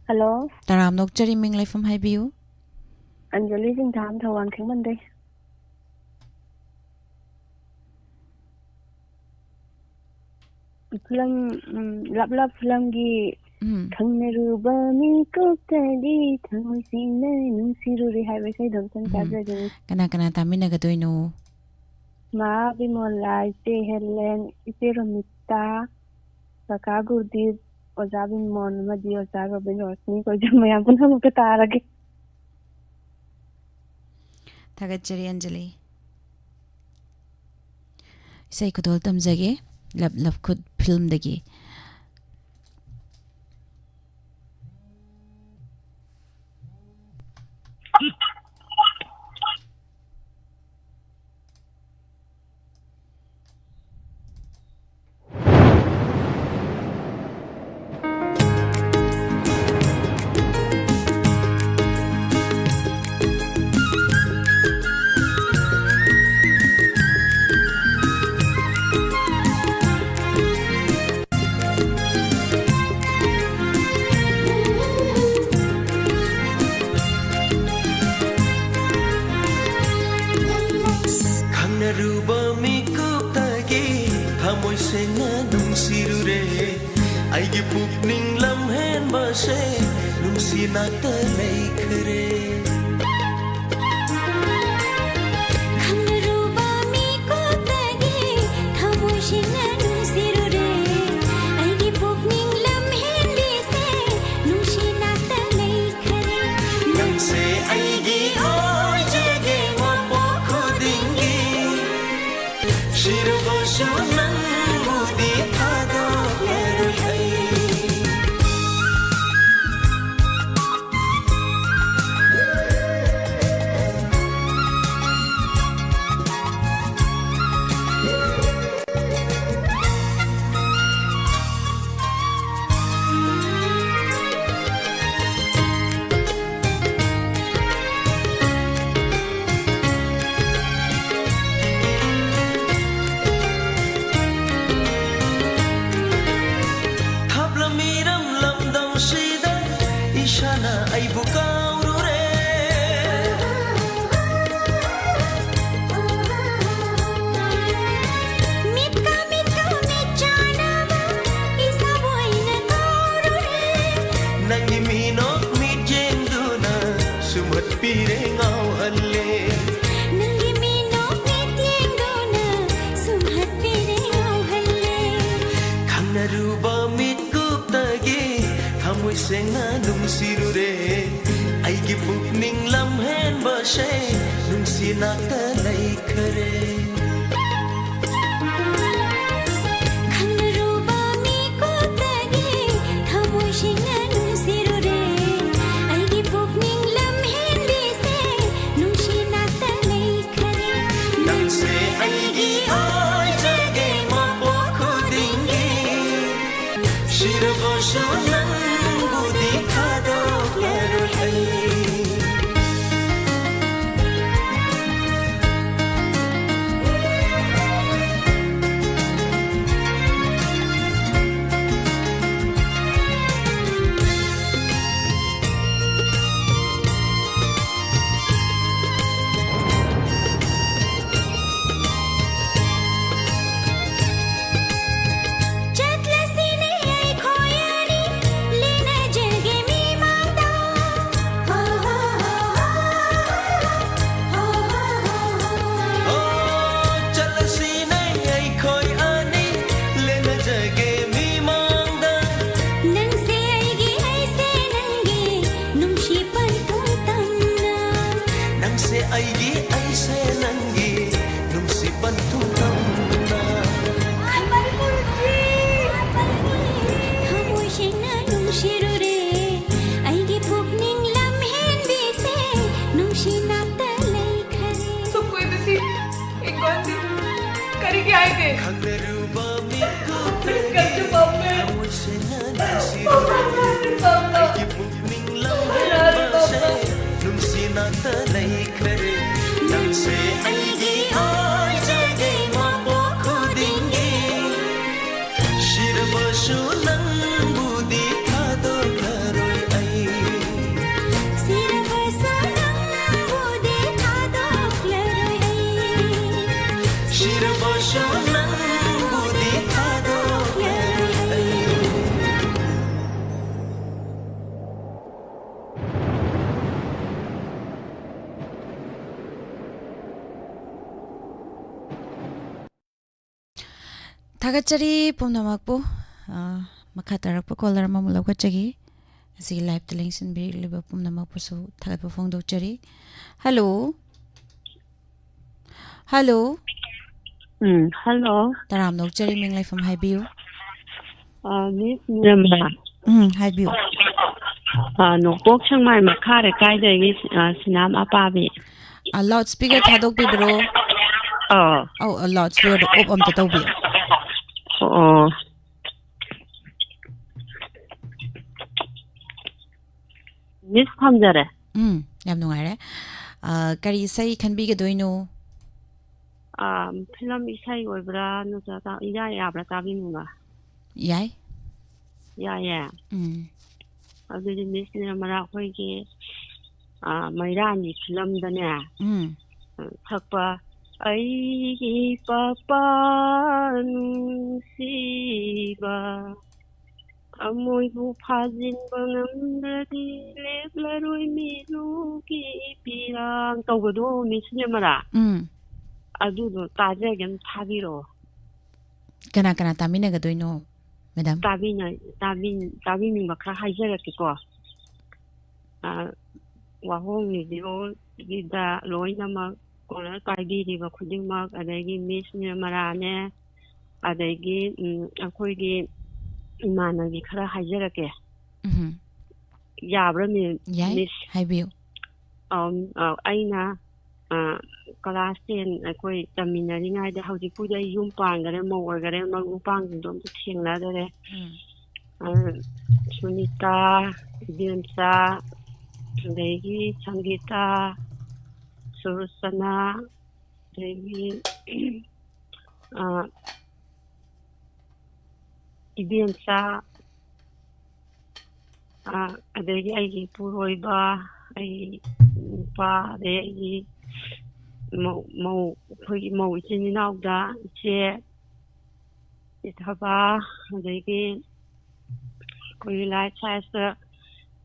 Hello꯫ ꯇꯔꯥꯝꯅ ꯑꯣꯛꯆꯔꯤ, ꯃꯤꯡ ꯂꯩꯐꯝ ꯍꯥꯏꯕꯤꯌꯨ꯫ ꯑꯟꯖꯂꯤ ꯆꯤꯡꯊꯥꯝ, ꯊꯧꯕꯥꯜ ꯈꯦꯡꯃꯟꯗꯩ꯫ ꯐꯤꯂꯝ, ꯎꯝ, ꯂꯞ ꯂꯞ ꯐꯤꯂꯝꯒꯤ ꯎꯝ꯫ ꯈꯪꯅꯔꯨꯕ ꯃꯤꯀꯨꯞꯇꯗꯤ ꯊꯃꯣꯏ ꯁꯦꯡꯅ ꯅꯨꯡꯁꯤꯔꯨꯔꯦ ꯍꯥꯏꯕ ꯏꯁꯩꯗꯣ ꯑꯝꯇꯪ ꯎꯝ꯫ ꯇꯥꯖꯒꯦ꯫ ꯀꯅꯥ ꯀꯅꯥ ꯇꯥꯃꯤꯟꯅꯒꯗꯣꯏꯅꯣ? ꯃꯥ ꯕꯤꯃꯣꯂꯥ, ꯏꯆꯦ ꯍꯦꯂꯦꯟ, ꯏꯆꯦ ꯔꯣꯃꯤꯇꯥ, ꯀꯀꯥ ꯒꯨꯔꯗꯤꯞ, ꯑꯣꯖꯥ ꯕꯤꯃꯣꯜ ꯑꯃꯗꯤ ꯑꯣꯖꯥ ꯔꯣꯕꯤꯟ ꯔꯣꯁꯅꯤ ꯀꯣꯏꯖꯝ ꯃꯌꯥꯝ ꯄꯨꯝꯅꯃꯛꯇ ꯇꯥꯔꯒꯦ꯫ ꯊꯥꯒꯠꯆꯔꯤ ꯑꯟꯖꯂꯤ꯫ ꯏꯁꯩ ꯈꯨꯗꯣꯜ ꯇꯝꯖꯒꯦ, ꯂꯞ ꯂꯞ ꯈꯨꯠ ꯐꯤꯂꯝꯗꯒꯤ꯫ ꯅꯨꯡꯁꯤ ꯅꯥꯛꯇ ꯂꯩꯈ꯭ꯔꯦ꯫ ꯈꯪꯅꯔꯨꯕ ꯃꯤꯀꯨꯞꯇꯒꯤ ꯊꯃꯣꯏ ꯁꯦꯡꯅ ꯅꯨꯡꯁꯤꯔꯨꯔꯦ꯫ ꯑꯩꯒꯤ ꯄꯨꯛꯅꯤꯡ ꯂꯝꯍꯦꯟꯕꯤꯁꯦ ꯅꯨꯡꯁꯤ ꯅꯥꯛꯇ ꯂꯩꯈ꯭ꯔꯦ꯫ ꯅꯪꯁꯦ ꯑꯩꯒꯤ ꯑꯣꯏꯖꯒꯦ ꯃꯄꯣꯛ ꯈꯨꯗꯤꯡꯒꯤ꯫ ꯁꯤꯔꯕꯁꯨ ꯅꯪꯕꯨꯗꯤ ꯊꯥꯗꯣꯛꯂꯔꯣꯏ ꯑꯩ꯫ ꯊꯥꯞꯂꯝ ꯏꯔꯝ ꯂꯝꯗꯝꯁꯤꯗ ꯏꯁꯥꯅ ꯑꯩꯕꯨ ꯀꯥꯎꯔꯨꯔꯦ꯫ ꯃꯤꯠꯀ ꯃꯤꯠꯀ ꯃꯤꯠ ꯆꯥꯟꯅꯕ ꯏꯁꯥꯕꯨ ꯑꯩꯅ ꯀꯥꯎꯔꯨꯔꯦ꯫ ꯅꯪꯒꯤ ꯃꯤꯅꯣꯛ ꯃꯤꯠꯌꯦꯡꯗꯨꯅ ꯁꯨꯝꯍꯠꯄꯤꯔꯦ ꯉꯥꯎꯍꯜꯂꯦ꯫ ꯅꯪꯒꯤ ꯃꯤꯅꯣꯛ ꯃꯤꯠꯌꯦꯡꯗꯨꯅ ꯁꯨꯝꯍꯠꯄꯤꯔꯦ ꯉꯥꯎꯍꯜꯂꯦ꯫ ꯈꯪꯅꯔꯨꯕ ꯃꯤꯠꯀꯨꯞꯇꯒꯤ ꯊꯃꯣꯏ ꯁꯦꯡꯅ ꯅꯨꯡꯁꯤꯔꯨꯔꯦ꯫ ꯑꯩꯒꯤ ꯄꯨꯛꯅꯤꯡ ꯂꯝꯍꯦꯟꯕꯁꯦ ꯅꯨꯡꯁꯤ ꯅꯥꯛꯇ ꯂꯩꯈꯔꯦ꯫ ꯈꯪꯅꯔꯨꯕ ꯃꯤꯀꯨꯞꯇꯒꯤ ꯊꯃꯣꯏ ꯁꯦꯡꯅ ꯅꯨꯡꯁꯤꯔꯨꯔꯦ꯫ ꯑꯩꯒꯤ ꯄꯨꯛꯅꯤꯡ ꯂꯝꯍꯦꯟꯕꯤꯁꯦ ꯅꯨꯡꯁꯤ ꯅꯥꯛꯇ ꯂꯩꯈꯔꯦ꯫ ꯅꯪꯁꯦ ꯑꯩꯒꯤ ꯑꯣꯏꯖꯒꯦ ꯃꯄꯣꯛ ꯈꯨꯗꯤꯡꯒꯤ꯫ ꯁꯤꯔꯕꯁꯨ ꯅꯪꯕꯨꯗꯤ ꯊꯥꯗꯣꯛꯂꯔꯣꯏ ꯑꯩ꯫ ꯂꯩꯈꯔꯦ꯫ ꯅꯪꯁꯦ ꯑꯩꯒꯤ ꯑꯣꯏꯖꯒꯦ ꯃꯄꯣꯛ ꯈꯨꯗꯤꯡꯒꯤ꯫ ꯁꯤꯔꯕꯁꯨ ꯅꯪꯕꯨꯗꯤ ꯊꯥꯗꯣꯛꯂꯔꯣꯏ ꯑꯩ꯫ ꯁꯤꯔꯕꯁꯨ ꯅꯪꯕꯨꯗꯤ ꯊꯥꯗꯣꯛꯂꯔꯣꯏ ꯑꯩ꯫ ꯁꯤꯔꯕꯁꯨ ꯅꯪꯕꯨꯗꯤ ꯊꯥꯗꯣꯛꯂꯔꯣꯏ ꯑꯩ꯫ ꯊꯥꯒꯠꯆꯔꯤ ꯄꯨꯝꯅꯃꯛꯄꯨ꯫ ꯑ, ꯃꯈꯥ ꯇꯥꯔꯛꯄ caller ꯑꯃꯃꯨꯛ ꯂꯧꯈꯠꯆꯒꯦ꯫ ꯑꯁꯤꯒꯤ live-ꯇ ꯂꯦꯡꯁꯤꯟꯕꯤꯔꯤꯕ ꯄꯨꯝꯅꯃꯛꯄꯨꯁꯨ ꯊꯥꯒꯠꯄ ꯐꯣꯡꯗꯣꯛꯆꯔꯤ꯫ Hello꯫ Hello꯫ ꯎꯝ, hello꯫ ꯇꯔꯥꯝꯅ ꯑꯣꯛꯆꯔꯤ, ꯃꯤꯡ ꯂꯩꯐꯝ ꯍꯥꯏꯕꯤꯌꯨ꯫ ꯑ, Miss ꯅꯤꯔꯃꯂꯥ꯫ ꯎꯝ, ꯍꯥꯏꯕꯤꯌꯨ꯫ ꯑ, ꯅꯣꯡꯄꯣꯛ ꯁꯦꯛꯃꯥꯏ ꯃꯈꯥ ꯂꯩꯀꯥꯏꯗꯒꯤ, ꯑ, ꯁꯤꯅꯥꯝ ꯑꯄꯥꯕꯤ꯫ ꯑ, loudspeaker ꯊꯥꯗꯣꯛꯄꯤꯕ꯭ꯔꯣ? ꯑꯥ꯫ ꯑꯧ, ꯑ, loudspeaker-ꯗꯣ off ꯑꯝꯇ ꯇꯧꯕꯤꯌꯨ꯫ ꯑꯣ꯫ Miss ꯊꯝꯖꯔꯦ꯫ ꯎꯝ, ꯌꯥꯝ ꯅꯨꯡꯉꯥꯏꯔꯦ꯫ ꯑ, ꯀꯔꯤ ꯏꯁꯩ ꯈꯟꯕꯤꯒꯗꯣꯏꯅꯣ? ꯑ, film ꯏꯁꯩ ꯑꯣꯏꯕ꯭ꯔꯥ ꯅꯠꯇ꯭ꯔꯒ ꯏꯌꯥ ꯌꯥꯕ꯭ꯔꯥ ꯇꯥꯕꯤꯅꯤꯡꯕ? ꯌꯥꯏ꯫ ꯌꯥꯏꯌꯦ꯫ ꯎꯝ꯫ ꯑꯗꯨꯗꯤ Miss ꯅꯤꯔꯃꯂꯥ ꯑꯩꯈꯣꯏꯒꯤ, ꯑ, ꯃꯩꯔꯥꯅꯤ film-ꯗꯅꯦ, ꯎꯝ꯫ ꯁꯛꯄ ꯑꯩꯒꯤ ꯄꯄꯥ ꯅꯨꯡꯁꯤꯕ ꯊꯃꯣꯏꯕꯨ ꯐꯥꯖꯤꯟꯕ ꯉꯝꯗ꯭ꯔꯗꯤ ꯂꯦꯞꯂꯔꯣꯏ ꯃꯤꯅꯨꯒꯤ ꯄꯤꯔꯥꯡ ꯇꯧꯕꯗꯣ, Miss ꯅꯤꯔꯃꯂꯥ꯫ ꯎꯝ꯫ ꯑꯗꯨꯗꯣ ꯇꯥꯖꯒꯦ, ꯑꯝ ꯊꯥꯕꯤꯔꯛꯑꯣ꯫ ꯀꯅꯥ ꯀꯅꯥ ꯇꯥꯃꯤꯟꯅꯒꯗꯣꯏꯅꯣ, madam? ꯇꯥꯕꯤꯅ-, ꯇꯥꯕꯤ-, ꯇꯥꯕꯤꯅꯤꯡꯕ ꯈꯔ ꯍꯥꯏꯖꯔꯛꯀꯦꯀꯣ꯫ ꯑ, ꯋꯥꯍꯣꯡ ꯔꯦꯗꯤꯑꯣꯒꯤꯗ ꯂꯣꯏꯅꯃꯛ caller ꯄꯥꯏꯕꯤꯔꯤꯕ ꯈꯨꯗꯤꯡꯃꯛ, ꯑꯗꯒꯤ Miss ꯅꯤꯔꯃꯂꯥꯅꯦ, ꯑꯗꯒꯤ, ꯎꯝ, ꯑꯩꯈꯣꯏꯒꯤ ꯏꯃꯥꯟꯅꯕꯤ ꯈꯔ ꯍꯥꯏꯖꯔꯛꯀꯦ꯫ ꯎꯝ꯫ ꯌꯥꯕ꯭ꯔꯥ, ꯃꯤ-, ꯌꯥꯏ, Miss? ꯍꯥꯏꯕꯤꯌꯨ꯫ ꯑꯝ, ꯑ, ꯑꯩꯅ, ꯑ, class ten ꯑꯩꯈꯣꯏ ꯇꯝꯃꯤꯟꯅꯔꯤꯉꯩꯗ, ꯍꯧꯖꯤꯛꯄꯨꯗꯤ ꯑꯩ ꯌꯨꯝ ꯄꯥꯟꯈꯔꯦ, ꯃꯧ ꯑꯣꯏꯈꯔꯦ, ꯃꯔꯨꯞ ꯃꯄꯥꯡꯁꯤꯡꯗꯣ ꯑꯝꯇ ꯊꯦꯡꯅꯗꯔꯦ꯫ ꯎꯝ꯫ ꯑ, ꯁꯨꯅꯤꯇꯥ, ꯏꯕꯦꯝꯆꯥ, ꯑꯗꯒꯤ ꯁꯪꯒꯤꯇꯥ, ꯁꯨꯔꯁꯅꯥ, ꯑꯗꯒꯤ, ꯑ, ꯏꯕꯦꯝꯆꯥ, ꯑ, ꯑꯗꯒꯤ ꯑꯩꯒꯤ ꯏꯄꯨꯔꯣꯏꯕ, ꯑꯩꯒꯤ ꯅꯨꯄꯥ, ꯑꯗꯩ ꯑꯩꯒꯤ ꯃꯧ, ꯃꯧ, ꯑꯩꯈꯣꯏꯒꯤ ꯃꯧ ꯏꯆꯤꯟ ꯏꯅꯥꯎꯗ ꯏꯆꯦ ꯆꯤꯊꯕ, ꯑꯗꯒꯤ ꯑꯩꯈꯣꯏꯒꯤ ꯂꯥꯏꯐ ꯁꯥꯏꯟꯁꯇ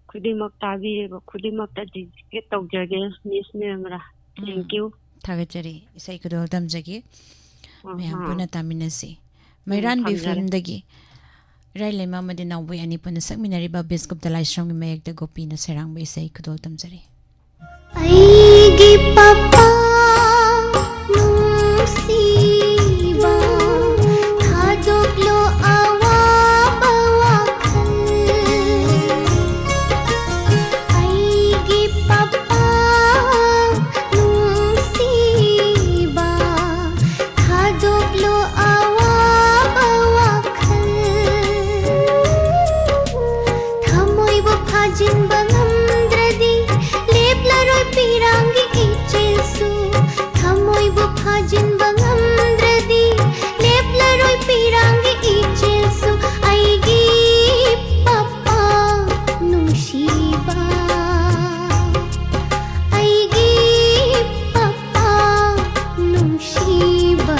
ꯈꯨꯗꯤꯡꯃꯛ ꯇꯥꯕꯤꯔꯤꯕ ꯈꯨꯗꯤꯡꯃꯛꯇ dedicate ꯇꯧꯖꯒꯦ, ꯃꯤꯁ ꯅꯤꯔꯃꯂꯥ꯫ ꯎꯝ, Thank you꯫ ꯊꯥꯒꯠꯆꯔꯤ꯫ ꯏꯁꯩ ꯈꯨꯗꯣꯜ ꯇꯝꯖꯒꯦ꯫ ꯑ, ꯃꯌꯥꯝ ꯑ꯫ ꯄꯨꯟꯅ ꯇꯥꯃꯤꯟꯅꯁꯤ꯫ ꯎꯝ, ꯃꯩꯔꯥꯟꯕꯤ ꯊꯝꯖꯔꯦ꯫ ꯐꯤꯂꯝꯗꯒꯤ ꯏꯔꯥꯏꯂꯩꯃ ꯑꯃꯗꯤ ꯅꯥꯎꯕꯣꯏ ꯑꯅꯤ ꯄꯨꯟꯅ ꯁꯛꯃꯤꯟꯅꯔꯤꯕ ꯕꯤꯁꯀꯨꯞꯇ ꯂꯥꯏꯁ꯭ꯔꯝꯒꯤ ꯃꯌꯦꯛꯇ ꯒꯣꯄꯤꯅ ꯁꯩꯔꯥꯡꯕ ꯏꯁꯩ ꯈꯨꯗꯣꯜ ꯇꯝꯖꯔꯤ꯫ ꯑꯩꯒꯤ ꯄꯄꯥ ꯅꯨꯡꯁꯤꯕ, ꯊꯥꯗꯣꯛꯂꯣ ꯑꯋꯥꯕ ꯋꯥꯈꯜ꯫ ꯑꯩꯒꯤ ꯄꯄꯥ ꯅꯨꯡꯁꯤꯕ, ꯊꯥꯗꯣꯛꯂꯣ ꯑꯋꯥꯕ ꯋꯥꯈꯜ꯫ ꯊꯃꯣꯏꯕꯨ ꯐꯥꯖꯤꯟꯕ ꯉꯝꯗ꯭ꯔꯗꯤ, ꯂꯦꯞꯂꯔꯣꯏ ꯄꯤꯔꯥꯡꯒꯤ ꯏꯆꯦꯜꯁꯨ꯫ ꯊꯃꯣꯏꯕꯨ ꯐꯥꯖꯤꯟꯕ ꯉꯝꯗ꯭ꯔꯗꯤ, ꯂꯦꯞꯂꯔꯣꯏ ꯄꯤꯔꯥꯡꯒꯤ ꯏꯆꯦꯜꯁꯨ꯫ ꯑꯩꯒꯤ ꯄꯄꯥ ꯅꯨꯡꯁꯤꯕ, ꯑꯩꯒꯤ ꯄꯄꯥ ꯅꯨꯡꯁꯤꯕ꯫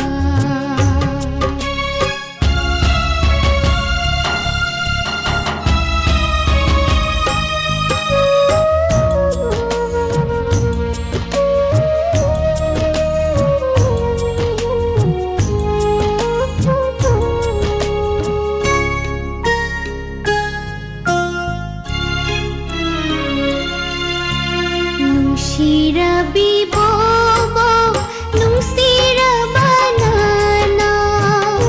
ꯅꯨꯡꯁꯤꯔꯕꯤ ꯕꯣꯕꯣꯛ, ꯅꯨꯡꯁꯤꯔꯕ ꯅꯅꯥꯎ꯫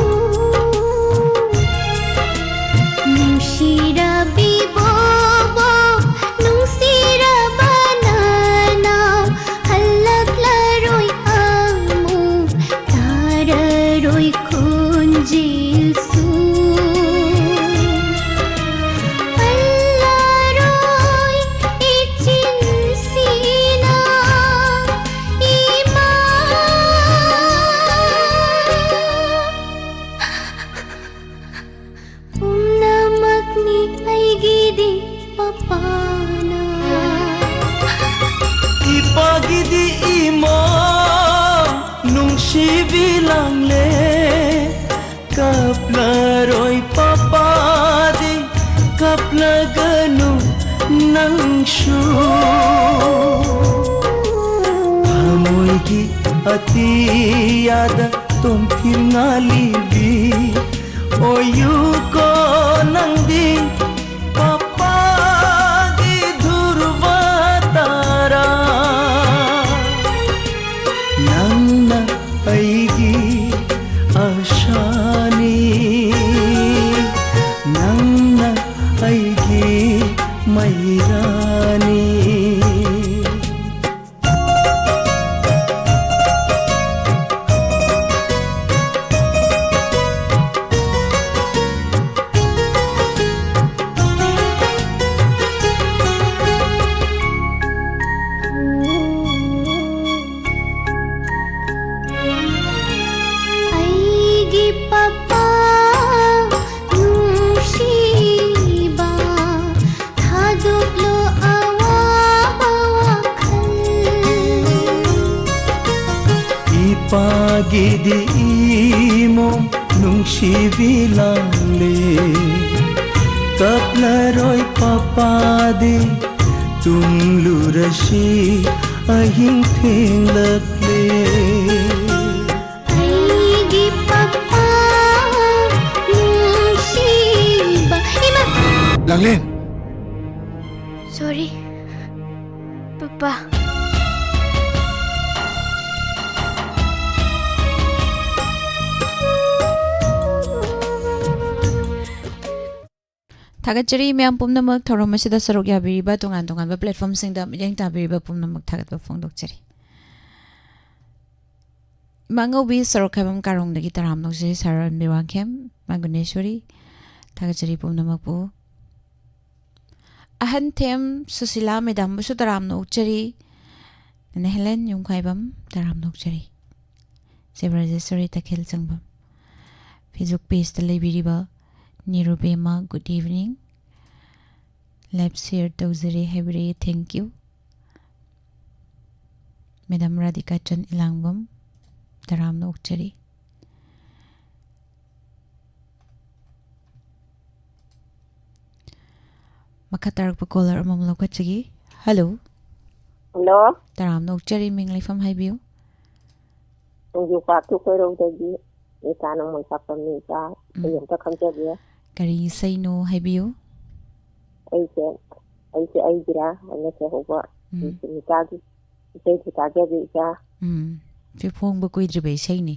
ꯅꯨꯡꯁꯤꯔꯕꯤ ꯕꯣꯕꯣꯛ, ꯅꯨꯡꯁꯤꯔꯕ ꯅꯅꯥꯎ꯫ ꯍꯜꯂꯛꯂꯔꯣꯏ ꯑꯃꯨꯛ, ꯇꯥꯔꯔꯣꯏ ꯈꯣꯟꯖꯦꯜꯁꯨ꯫ ꯍꯜꯂꯔꯣꯏ ꯏꯆꯦ ꯂꯥꯡꯂꯦ꯫ ꯀꯞꯂꯔꯣꯏ ꯄꯄꯥꯗꯤ, ꯀꯞꯂꯒꯅꯨ ꯅꯪꯁꯨ꯫ ꯊꯃꯣꯏꯒꯤ ꯑꯇꯤꯌꯥꯗ ꯇꯣꯝꯊꯤꯟ ꯉꯥꯜꯂꯤꯕꯤ ꯑꯣꯏꯌꯨꯀꯣ ꯅꯪꯗꯤ꯫ ꯄꯄꯥꯒꯤ ꯙ꯭ꯔꯨꯕ ꯇꯥꯔꯥ, ꯅꯪꯅ ꯑꯩꯒꯤ ꯑꯁꯥꯅꯤ, ꯅꯪꯅ ꯑꯩꯒꯤ ꯃꯩꯔꯥꯅꯤ꯫ ꯑꯩꯒꯤ ꯄꯄꯥ ꯅꯨꯡꯁꯤꯕ, ꯊꯥꯗꯣꯛꯂꯣ ꯑꯋꯥꯕ ꯋꯥꯈꯜ꯫ ꯏꯄꯥꯒꯤꯗꯤ ꯏꯃꯣꯝ ꯅꯨꯡꯁꯤꯕꯤ ꯂꯥꯡꯂꯦ꯫ ꯀꯞꯂꯔꯣꯏ ꯄꯄꯥꯗꯤ, ꯇꯨꯝꯂꯨꯔꯁꯤ ꯑꯍꯤꯡ ꯊꯦꯡꯂꯛꯂꯦ꯫ ꯑꯩꯒꯤ ꯄꯄꯥ ꯅꯨꯡꯁꯤꯕ꯫ ꯏꯃꯥ! ꯂꯥꯡꯂꯦꯟ! Sorry, papa. ꯊꯥꯒꯠꯆꯔꯤ ꯃꯌꯥꯝ ꯄꯨꯝꯅꯃꯛ, ꯊꯧꯔꯝ ꯑꯁꯤꯗ ꯁꯔꯨꯛ ꯌꯥꯕꯤꯔꯤꯕ, ꯇꯣꯉꯥꯟ ꯇꯣꯉꯥꯟꯕ platformꯁꯤꯡꯗ ꯃꯤꯠꯌꯦꯡ ꯇꯥꯕꯤꯔꯤꯕ ꯄꯨꯝꯅꯃꯛ ꯊꯥꯒꯠꯄ ꯐꯣꯡꯗꯣꯛꯆꯔꯤ꯫ ꯏꯃꯥꯉꯧꯕꯤ ꯁꯣꯔꯣꯛꯈꯥꯏꯕꯝ ꯀꯥꯔꯣꯡꯗꯒꯤ ꯇꯔꯥꯝꯅ ꯑꯣꯛꯆꯔꯤ, ꯁꯥꯔ ꯑꯟꯕꯤ ꯋꯥꯡꯈꯦꯝ, ꯃꯒꯨꯅꯦꯁꯣꯔꯤ, ꯊꯥꯒꯠꯆꯔꯤ ꯄꯨꯝꯅꯃꯛꯄꯨ꯫ ꯑꯍꯟꯊꯦꯝ ꯁꯨꯁꯤꯂꯥ ꯃꯦꯗꯥꯝꯕꯨꯁꯨ ꯇꯔꯥꯝꯅ ꯑꯣꯛꯆꯔꯤ, ꯅꯦꯅꯦ ꯍꯦꯂꯦꯟ ꯌꯨꯝꯈꯥꯏꯕꯝ, ꯇꯔꯥꯝꯅ ꯑꯣꯛꯆꯔꯤ꯫ ꯁꯤꯕ ꯔꯥꯖꯦꯁꯣꯔꯤ ꯇꯈꯦꯜ ꯆꯪꯕꯝ꯫ Facebook pageꯇ ꯂꯩꯕꯤꯔꯤꯕ ꯅꯤꯔꯨꯕꯦꯝꯃ, good evening꯫ Live share ꯇꯧꯖꯔꯦ ꯍꯥꯏꯕꯤꯔꯛꯑꯦ, thank you꯫ Madam ꯔꯥꯙꯤꯀꯥꯆꯟ ꯏꯂꯥꯡꯕꯝ, ꯇꯔꯥꯝꯅ ꯑꯣꯛꯆꯔꯤ꯫ ꯃꯈꯥ ꯇꯥꯔꯛꯄ caller ꯑꯃꯃꯨꯛ ꯂꯧꯈꯠꯆꯒꯦ꯫ Hello꯫ Hello꯫ ꯇꯔꯥꯝꯅ ꯑꯣꯛꯆꯔꯤ, ꯃꯤꯡ ꯂꯩꯐꯝ ꯍꯥꯏꯕꯤꯌꯨ꯫ ꯁꯤꯡꯖꯨ ꯄꯥꯠꯇꯨ ꯀꯣꯏꯔꯧꯗꯒꯤ ꯏꯆꯥ ꯅꯣꯡꯃꯩ ꯀꯥꯞꯄꯝꯃꯤ ꯏꯆꯥ꯫ ꯎꯝ꯫ ꯑꯩ ꯑꯝꯇ ꯈꯪꯖꯒꯦ꯫ ꯀꯔꯤ ꯏꯁꯩꯅꯣ ꯍꯥꯏꯕꯤꯌꯨ꯫ ꯑꯩꯁꯦ, ꯑꯩꯁꯦ ꯑꯩꯒꯤꯔꯥ ꯍꯥꯏꯅ ꯁꯩꯍꯧꯕ ꯎꯝ꯫ ꯁꯨꯁꯃꯤꯇꯥꯒꯤ ꯏꯁꯩꯗꯨ ꯇꯥꯖꯒꯦ ꯏꯆꯥ꯫ ꯎꯝ꯫ ꯁꯤ ꯐꯣꯡꯕ ꯀꯨꯏꯗ꯭ꯔꯤꯕ ꯏꯁꯩꯅꯤ꯫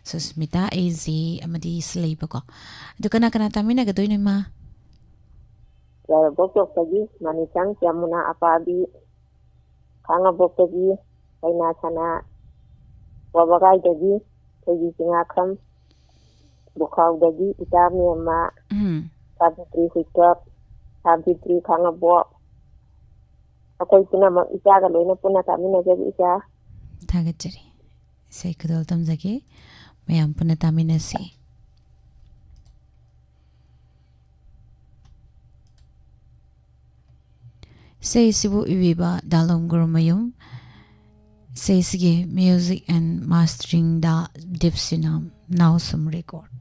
ꯁꯨꯁꯃꯤꯇꯥ, ꯑꯩꯁꯦ ꯑꯃꯗꯤ ꯁꯤꯂꯩꯕꯀꯣ꯫ ꯑꯗꯨ ꯀꯅꯥ ꯀꯅꯥ ꯇꯥꯃꯤꯟꯅꯒꯗꯣꯏꯅꯣ ꯏꯃꯥ? ꯌꯥꯏꯔꯤꯄꯣꯛ ꯆꯣꯛꯇꯒꯤ ꯃꯅꯤꯆꯪ, ꯌꯃꯨꯅꯥ ꯑꯄꯥꯕꯤ, ꯈꯥꯉꯕꯣꯛꯇꯒꯤ ꯀꯩꯅꯥ ꯁꯅꯥ, ꯋꯥꯕꯒꯥꯏꯗꯒꯤ ꯊꯣꯏꯕꯤ ꯆꯤꯡꯉꯥꯈꯝ, ꯕꯨꯈꯥꯎꯗꯒꯤ ꯏꯇꯥ ꯃꯦꯝꯃ, ꯎꯝ꯫ ꯁꯥꯕꯤꯇ꯭ꯔꯤ ꯍꯨꯏꯇꯣꯞ, ꯁꯥꯕꯤꯇ꯭ꯔꯤ ꯈꯥꯉꯕꯣꯛ, ꯑꯩꯈꯣꯏ ꯄꯨꯝꯅꯃꯛ ꯏꯆꯥꯒ ꯂꯣꯏꯅ ꯄꯨꯟꯅ ꯇꯥꯃꯤꯟꯅꯖꯒꯦ ꯏꯆꯥ꯫ ꯊꯥꯒꯠꯆꯔꯤ꯫ ꯏꯁꯩ ꯈꯨꯗꯣꯜ ꯇꯝꯖꯒꯦ꯫ ꯃꯌꯥꯝ ꯄꯨꯟꯅ ꯇꯥꯃꯤꯟꯅꯁꯤ꯫ ꯏꯁꯩꯁꯤꯕꯨ ꯏꯕꯤꯕ ꯗꯥꯂꯣꯝ Gurumayum. ꯏꯁꯩꯁꯤꯒꯤ music and mastering the ꯗꯤꯞꯁꯤꯅꯥꯝ ꯅꯥꯎꯁꯨꯝ Record꯫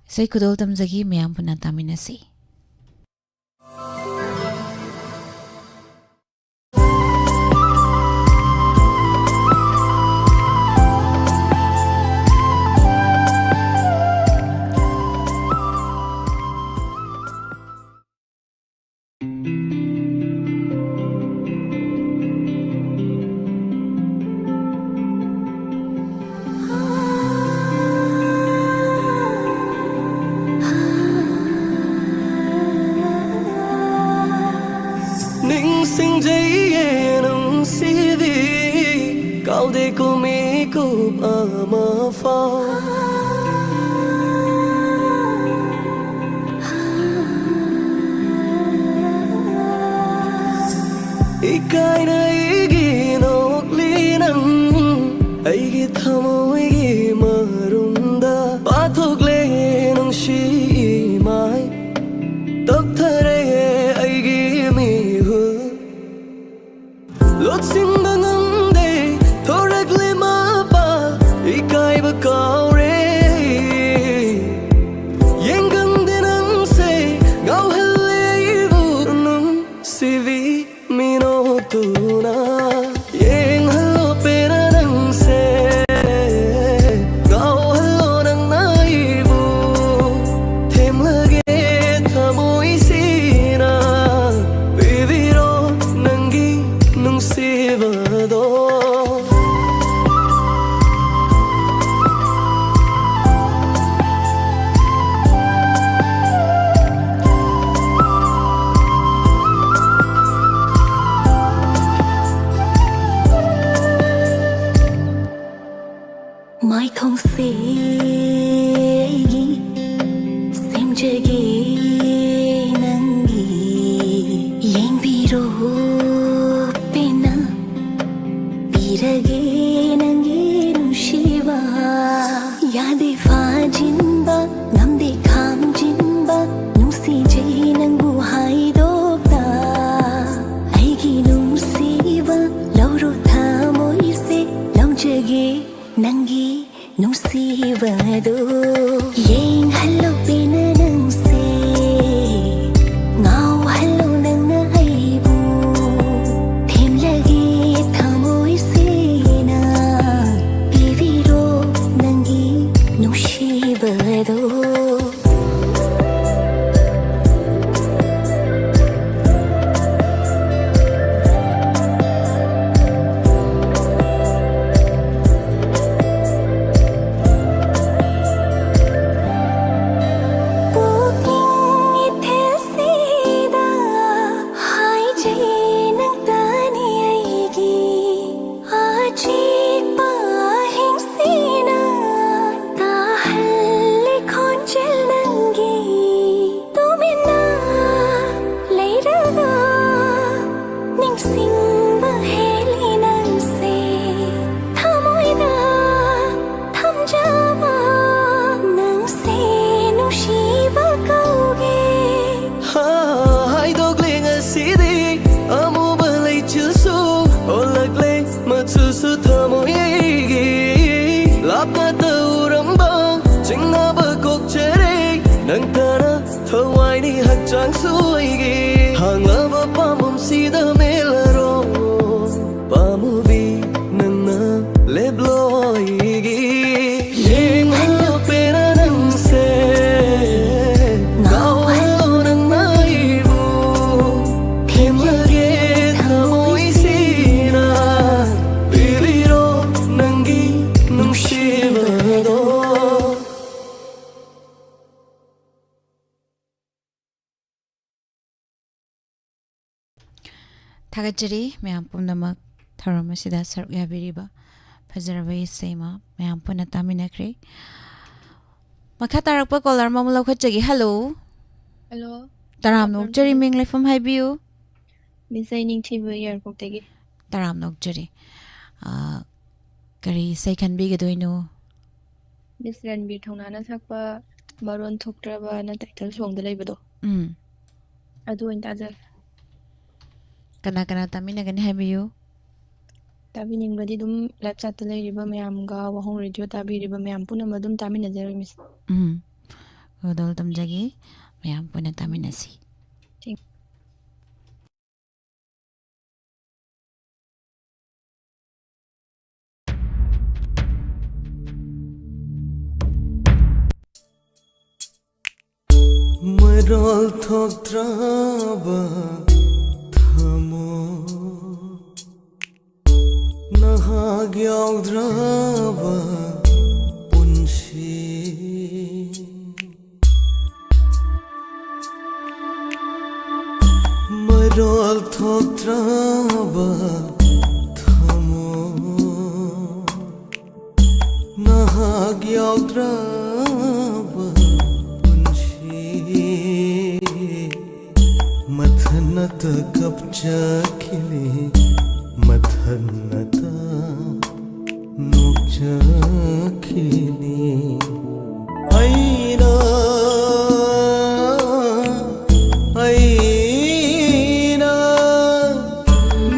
ꯏꯁꯩ ꯈꯨꯗꯣꯜ ꯇꯝꯖꯒꯦ, ꯃꯌꯥꯝ ꯄꯨꯟꯅ ꯇꯥꯃꯤꯟꯅꯁꯤ꯫ ꯅꯤꯡꯁꯤꯡꯖꯩꯌꯦ ꯅꯨꯡꯁꯤꯕꯤ, ꯀꯥꯎꯗꯦ ꯀꯨꯝꯃꯤ ꯀꯨꯞ ꯑꯃ ꯐꯥꯎ꯫ ꯏꯀꯥꯏꯅ ꯑꯩꯒꯤ ꯅꯣꯛꯂꯤ ꯅꯪ, ꯑꯩꯒꯤ ꯊꯃꯣꯏꯒꯤ ꯃꯔꯨꯝꯗ ꯄꯥꯊꯣꯛꯂꯦ ꯅꯨꯡꯁꯤ ꯏꯃꯥꯏ, ꯇꯞꯊꯔꯦ ꯑꯩꯒꯤ ꯃꯤꯍꯨꯜ꯫ ꯂꯣꯠꯁꯤꯟꯕ ꯉꯝꯗꯦ ꯊꯥꯒꯠꯆꯔꯤ ꯃꯌꯥꯝ ꯄꯨꯝꯅꯃꯛ ꯊꯧꯔꯝ ꯑꯁꯤꯗ ꯁꯔꯨꯛ ꯌꯥꯕꯤꯔꯤꯕ꯫ ꯐꯖꯔꯕ ꯏꯁꯩ ꯑꯃ ꯃꯌꯥꯝ ꯄꯨꯟꯅ ꯇꯥꯃꯤꯟꯅꯈ꯭ꯔꯦ꯫ ꯃꯈꯥ ꯇꯥꯔꯛꯄ caller ꯑꯃ ꯑꯃꯨꯛ ꯂꯧꯈꯠꯆꯒꯦ꯫ ꯍꯜꯂꯣ꯫ ꯍꯜꯂꯣ꯫ ꯇꯔꯥꯝꯅ ꯇꯔꯥꯝꯅ ꯑꯣꯛꯆꯔꯤ, ꯑꯣꯛꯆꯔꯤ꯫ ꯃꯤꯡ ꯂꯩꯐꯝ ꯍꯥꯏꯕꯤꯌꯨ꯫ ꯃꯤꯁ ꯑꯩ ꯅꯤꯡꯊꯤꯕ ꯌꯥꯏꯔꯤꯄꯣꯛꯇꯒꯤ꯫ ꯇꯔꯥꯝꯅ ꯑꯣꯛꯆꯔꯤ꯫ ꯑ, ꯀꯔꯤ ꯏꯁꯩ ꯈꯟꯕꯤꯒꯗꯣꯏꯅꯣ? ꯃꯤꯁ ꯔꯟꯕꯤꯔ ꯊꯧꯅꯥꯅ ꯁꯛꯄ ꯃꯔꯣꯟ ꯊꯣꯛꯇ꯭ꯔꯕꯅ title songꯗ ꯂꯩꯕꯗꯣ꯫ ꯎꯝ꯫ ꯑꯗꯨ ꯑꯣꯏꯅ ꯇꯥꯖꯒꯦ꯫ ꯀꯅꯥ ꯀꯅꯥ ꯇꯥꯃꯤꯟꯅꯒꯅꯤ ꯍꯥꯏꯕꯤꯌꯨ꯫ ꯇꯥꯕꯤꯅꯤꯡꯕꯗꯤ ꯑꯗꯨꯝ live chatꯇ ꯂꯩꯔꯤꯕ ꯃꯌꯥꯝꯒ, ꯋꯥꯍꯣꯡ radio ꯇꯥꯕꯤꯔꯤꯕ ꯃꯌꯥꯝ ꯄꯨꯝꯅꯃꯛ ꯑꯗꯨꯝ ꯇꯥꯃꯤꯟꯅꯖꯔꯣꯏ, ꯃꯤꯁ꯫ ꯎꯝ꯫ ꯈꯨꯗꯣꯜ ꯇꯝꯖꯒꯦ꯫ ꯃꯌꯥꯝ ꯄꯨꯟꯅ ꯇꯥꯃꯤꯟꯅꯁꯤ꯫ Thank ꯃꯔꯣꯜ ꯊꯣꯛꯇ꯭ꯔꯕ ꯊꯃꯣꯏ, ꯅꯍꯥꯛ ꯌꯥꯎꯗ꯭ꯔꯕ ꯄꯨꯟꯁꯤ꯫ ꯃꯔꯣꯜ ꯊꯣꯛꯇ꯭ꯔꯕ ꯊꯃꯣꯏ, ꯅꯍꯥꯛ ꯌꯥꯎꯗ꯭ꯔꯕ ꯄꯨꯟꯁꯤ꯫ ꯃꯊꯟꯅꯇ ꯀꯞꯆꯈꯤꯅꯤ, ꯃꯊꯟꯅꯇ ꯅꯣꯛꯆꯈꯤꯅꯤ꯫ ꯑꯩꯅ, ꯑꯩꯅ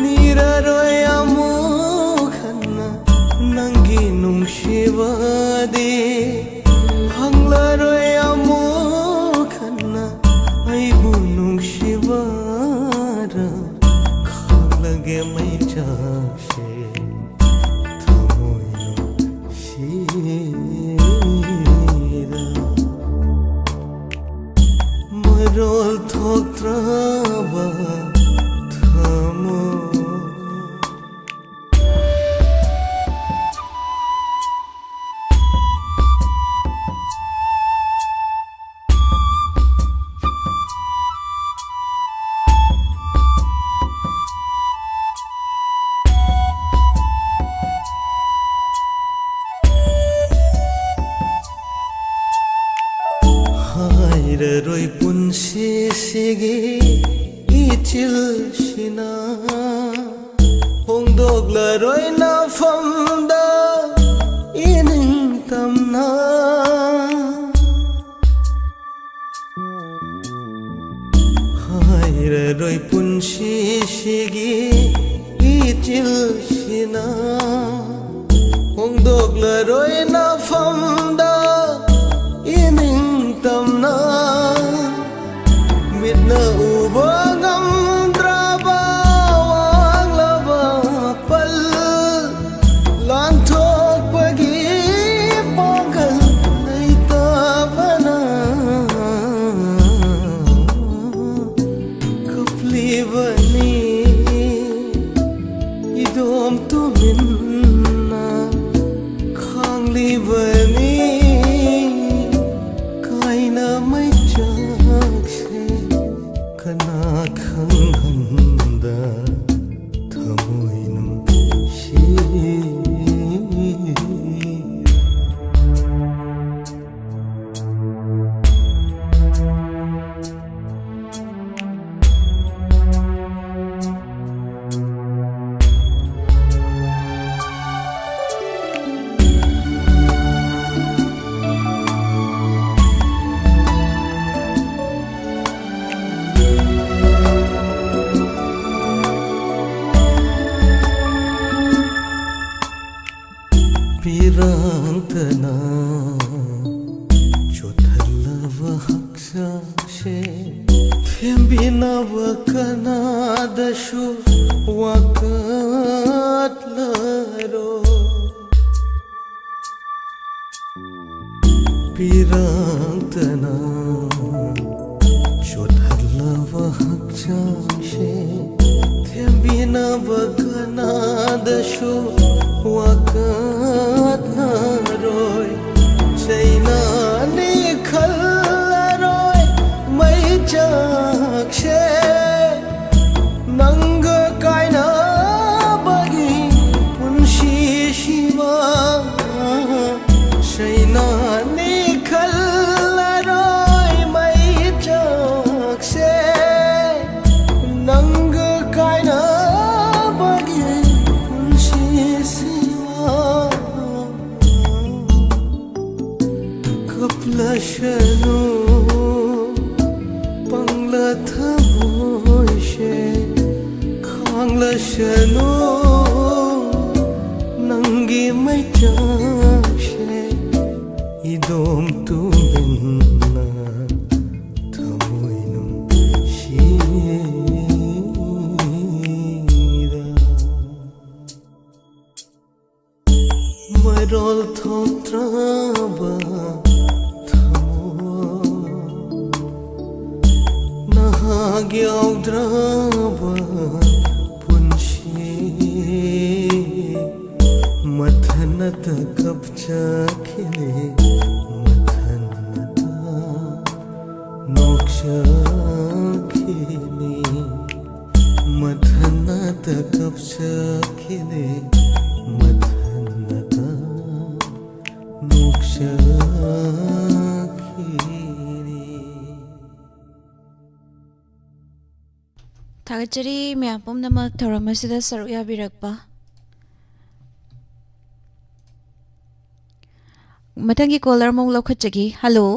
ꯅꯤꯔꯔꯣꯏ ꯑꯃꯨꯛ ꯍꯟꯅ ꯅꯪꯒꯤ ꯅꯨꯡꯁꯤꯕꯗꯤ, ꯍꯪꯂꯔꯣꯏ ꯑꯃꯨꯛ ꯍꯟꯅ ꯑꯩꯕꯨ ꯅꯨꯡꯁꯤꯕꯔ꯫ ꯈꯥꯛꯂꯒꯦ ꯃꯩꯆꯥꯛꯁꯦ ꯊꯃꯣꯏ ꯅꯨꯡꯁꯤꯗ꯫ ꯃꯔꯣꯜ ꯊꯣꯛꯇ꯭ꯔꯕ ꯊꯃꯣꯏ꯫ ꯏꯆꯤꯜꯁꯤꯅ ꯍꯣꯡꯗꯣꯛꯂꯔꯣꯏ ꯅꯐꯝꯗ ꯏꯅꯤꯡꯇꯝꯅ꯫ ꯍꯥꯏꯔꯔꯣꯏ ꯄꯨꯟꯁꯤꯁꯤꯒꯤ ꯏꯆꯤꯜꯁꯤꯅ ꯍꯣꯡꯗꯣꯛꯂꯔꯣꯏ ꯅꯐꯝꯗ ꯏꯅꯤꯡꯇꯝꯅ꯫ ꯃꯤꯠꯅ ꯎꯕ ꯉꯝꯗ꯭ꯔꯕ ꯋꯥꯡꯂꯕ ꯄꯜ ꯂꯥꯟꯊꯣꯛꯄꯒꯤ ꯄꯥꯡꯒꯜ ꯂꯩꯇꯕꯅ ꯀꯞꯂꯤꯕꯅꯤ ꯏꯗꯣꯝ ꯇꯨꯃꯤꯟꯅ ꯈꯥꯡꯂꯤꯕꯅꯤ ꯀꯥꯏꯅ ꯃꯩꯆꯥꯛꯁꯦ꯫ ꯀꯅꯥ ꯈꯪꯍꯟꯗ ꯊꯃꯣꯏ ꯅꯨꯡꯁꯤ꯫ ꯄꯤꯔꯥꯡꯇꯅ ꯆꯣꯠꯍꯜꯂꯕ ꯍꯛꯆꯥꯡꯁꯦ ꯊꯦꯝꯕꯤꯅꯕ ꯀꯅꯥꯗꯁꯨ ꯋꯥꯀꯠꯂꯔꯣꯏ꯫ ꯄꯤꯔꯥꯡꯇꯅ ꯆꯣꯠꯍꯜꯂꯕ ꯍꯛꯆꯥꯡꯁꯦ ꯊꯦꯝꯕꯤꯅꯕ ꯀꯅꯥꯗꯁꯨ ꯋꯥꯀꯠꯅꯔꯣꯏ꯫ ꯆꯩꯅꯥꯅꯤ ꯈꯜꯂꯔꯣꯏ ꯃꯩꯆꯥꯛꯁꯦ꯫ ꯅꯪꯒ ꯀꯥꯏꯅꯕꯒꯤ ꯄꯨꯟꯁꯤꯁꯤꯃ ꯆꯩꯅꯥꯅꯤ ꯈꯜꯂꯔꯣꯏ ꯃꯩꯆꯥꯛꯁꯦ꯫ ꯁꯅꯨ ꯅꯪꯒꯤ ꯃꯩꯆꯥꯛꯁꯦ ꯏꯗꯣꯝ ꯇꯨꯝꯕꯤꯟꯅ ꯊꯃꯣꯏ ꯅꯨꯡꯁꯤꯔ ꯃꯔꯣꯜ ꯊꯣꯛꯇ꯭ꯔꯕ ꯊꯃꯣꯏ ꯅꯍꯥꯛ ꯌꯥꯎꯗ꯭ꯔꯕ ꯄꯨꯟꯁꯤ ꯃꯊꯟꯅꯇ ꯀꯞꯆꯈꯤꯅꯤ ꯃꯊꯟꯅꯇ ꯅꯣꯛꯆꯈꯤꯅꯤ ꯃꯊꯟꯅꯇ ꯀꯞꯆꯈꯤꯅꯤ ꯃꯊꯟꯅꯇ ꯅꯣꯛꯆꯈꯤꯅꯤ꯫ ꯊꯥꯒꯠꯆꯔꯤ ꯃꯌꯥꯝ ꯄꯨꯝꯅꯃꯛ ꯊꯧꯔꯝ ꯑꯁꯤꯗ ꯁꯔꯨꯛ ꯌꯥꯕꯤꯔꯛꯄ꯫ ꯃꯊꯪꯒꯤ ꯀꯣꯂꯔ ꯑꯃꯨꯛ ꯂꯧꯈꯠꯆꯒꯦ꯫ ꯍꯜꯂꯣ꯫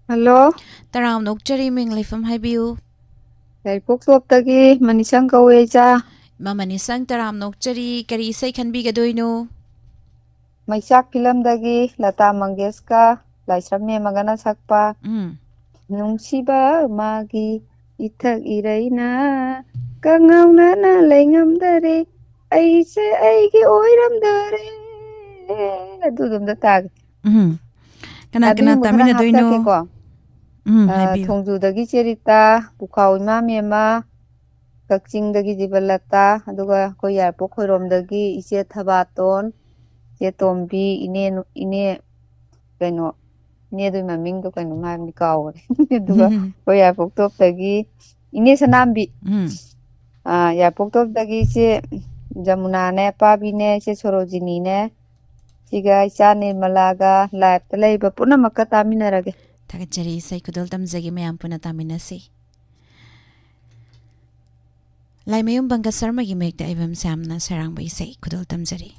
ꯍꯜꯂꯣ꯫ ꯇꯔꯥꯝꯅ ꯑꯣꯛꯆꯔꯤ, ꯃꯤꯡ ꯂꯩꯐꯝ ꯍꯥꯏꯕꯤꯌꯨ꯫ ꯌꯥꯏꯔꯤꯄꯣꯛ ꯇꯣꯞꯇꯒꯤ ꯃꯅꯤꯁꯪ ꯀꯧꯋꯦ ꯏꯆꯥ꯫ ꯏꯃꯥ ꯃꯅꯤꯁꯪ, ꯇꯔꯥꯝꯅ ꯑꯣꯛꯆꯔꯤ꯫ ꯀꯔꯤ ꯏꯁꯩ ꯈꯟꯕꯤꯒꯗꯣꯏꯅꯣ? ꯃꯩꯆꯥꯛ ꯐꯤꯂꯝꯗꯒꯤ ꯂꯇꯥ ꯃꯪꯒꯦꯁꯀꯔ, ꯂꯥꯏꯁ꯭ꯔꯝ ꯃꯦꯝꯃꯒꯅ ꯁꯛꯄ ꯎꯝ꯫ ꯅꯨꯡꯁꯤꯕ ꯃꯥꯒꯤ ꯏꯊꯛ ꯏꯔꯩꯅ ꯀꯉꯥꯎꯅꯅ ꯂꯩꯉꯝꯗꯔꯦ, ꯑꯩꯁꯦ ꯑꯩꯒꯤ ꯑꯣꯏꯔꯝꯗꯔꯦ꯫ ꯑꯗꯨꯗꯨꯝꯗ ꯇꯥꯒꯦ꯫ ꯎꯝ꯫ ꯀꯅꯥ ꯑꯗꯨꯒꯤ ꯀꯅꯥ ꯃꯈꯥ ꯇꯥꯃꯤꯟꯅꯗꯣꯏꯅꯣ? ꯍꯥꯞꯆꯔꯛꯀꯦꯀꯣ꯫ ꯎꯝ, ꯑ, ꯍꯥꯏꯕꯤꯌꯨ꯫ ꯊꯣꯡꯖꯨꯗꯒꯤ ꯆꯦꯔꯤꯇꯥ, ꯄꯨꯈꯥꯎ ꯏꯃꯥ ꯃꯦꯝꯃ, ꯀꯛꯆꯤꯡꯗꯒꯤ ꯖꯤꯕꯂꯇꯥ, ꯑꯗꯨꯒ ꯑꯩꯈꯣꯏ ꯌꯥꯏꯔꯤꯄꯣꯛ ꯈꯣꯏꯔꯣꯝꯗꯒꯤ ꯏꯆꯦ ꯊꯕꯥꯇꯣꯟ, ꯏꯆꯦ ꯇꯣꯝꯕꯤ, ꯏꯅꯦ ꯅꯨ-, ꯏꯅꯦ ꯀꯩꯅꯣ, ꯏꯅꯦꯗꯨꯒꯤ ꯃꯃꯤꯡꯗꯣ ꯀꯩꯅꯣꯝ ꯍꯥꯏꯕꯅꯤ, ꯀꯥꯎꯒ꯭ꯔꯦ꯫ ꯑꯗꯨꯒ ꯑꯩꯈꯣꯏ ꯌꯥꯏꯔꯤꯄꯣꯛ ꯇꯣꯞꯇꯒꯤ ꯏꯅꯦ ꯁꯅꯥꯝꯕꯤ꯫ ꯎꯝ꯫ ꯑꯥ, ꯌꯥꯏꯔꯤꯄꯣꯛ ꯇꯣꯞꯇꯒꯤ ꯏꯆꯦ ꯖꯃꯨꯅꯥꯅꯦ, ꯑꯄꯥꯕꯤꯅꯦ, ꯏꯆꯦ ꯁꯣꯔꯣꯖꯤꯅꯤꯅꯦ, ꯁꯤꯒ ꯏꯆꯥ ꯅꯤꯔꯃꯂꯥꯒ ꯂꯥꯏꯞꯇ ꯂꯩꯕ ꯄꯨꯝꯅꯃꯛꯀ ꯇꯥꯃꯤꯟꯅꯔꯒꯦ꯫ ꯊꯥꯒꯠꯆꯔꯤ, ꯏꯁꯩ ꯈꯨꯗꯣꯜ ꯇꯝꯖꯒꯦ, ꯃꯌꯥꯝ ꯄꯨꯟꯅ ꯇꯥꯃꯤꯟꯅꯁꯤ꯫ ꯂꯥꯏꯃꯌꯨꯝ ꯕꯪꯒ ꯁꯔꯃꯒꯤ ꯃꯌꯦꯛꯇ ꯑꯩꯕꯦꯝ ꯁ꯭ꯌꯥꯝꯅ ꯁꯩꯔꯥꯡꯕ ꯏꯁꯩ ꯈꯨꯗꯣꯜ ꯇꯝꯖꯔꯤ꯫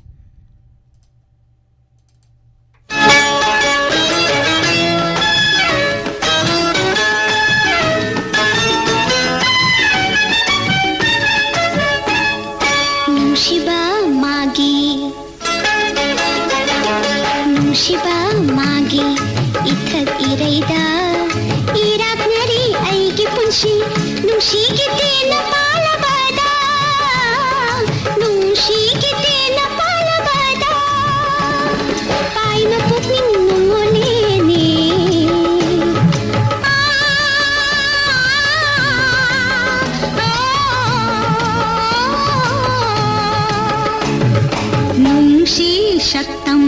ꯁꯛꯇꯝ,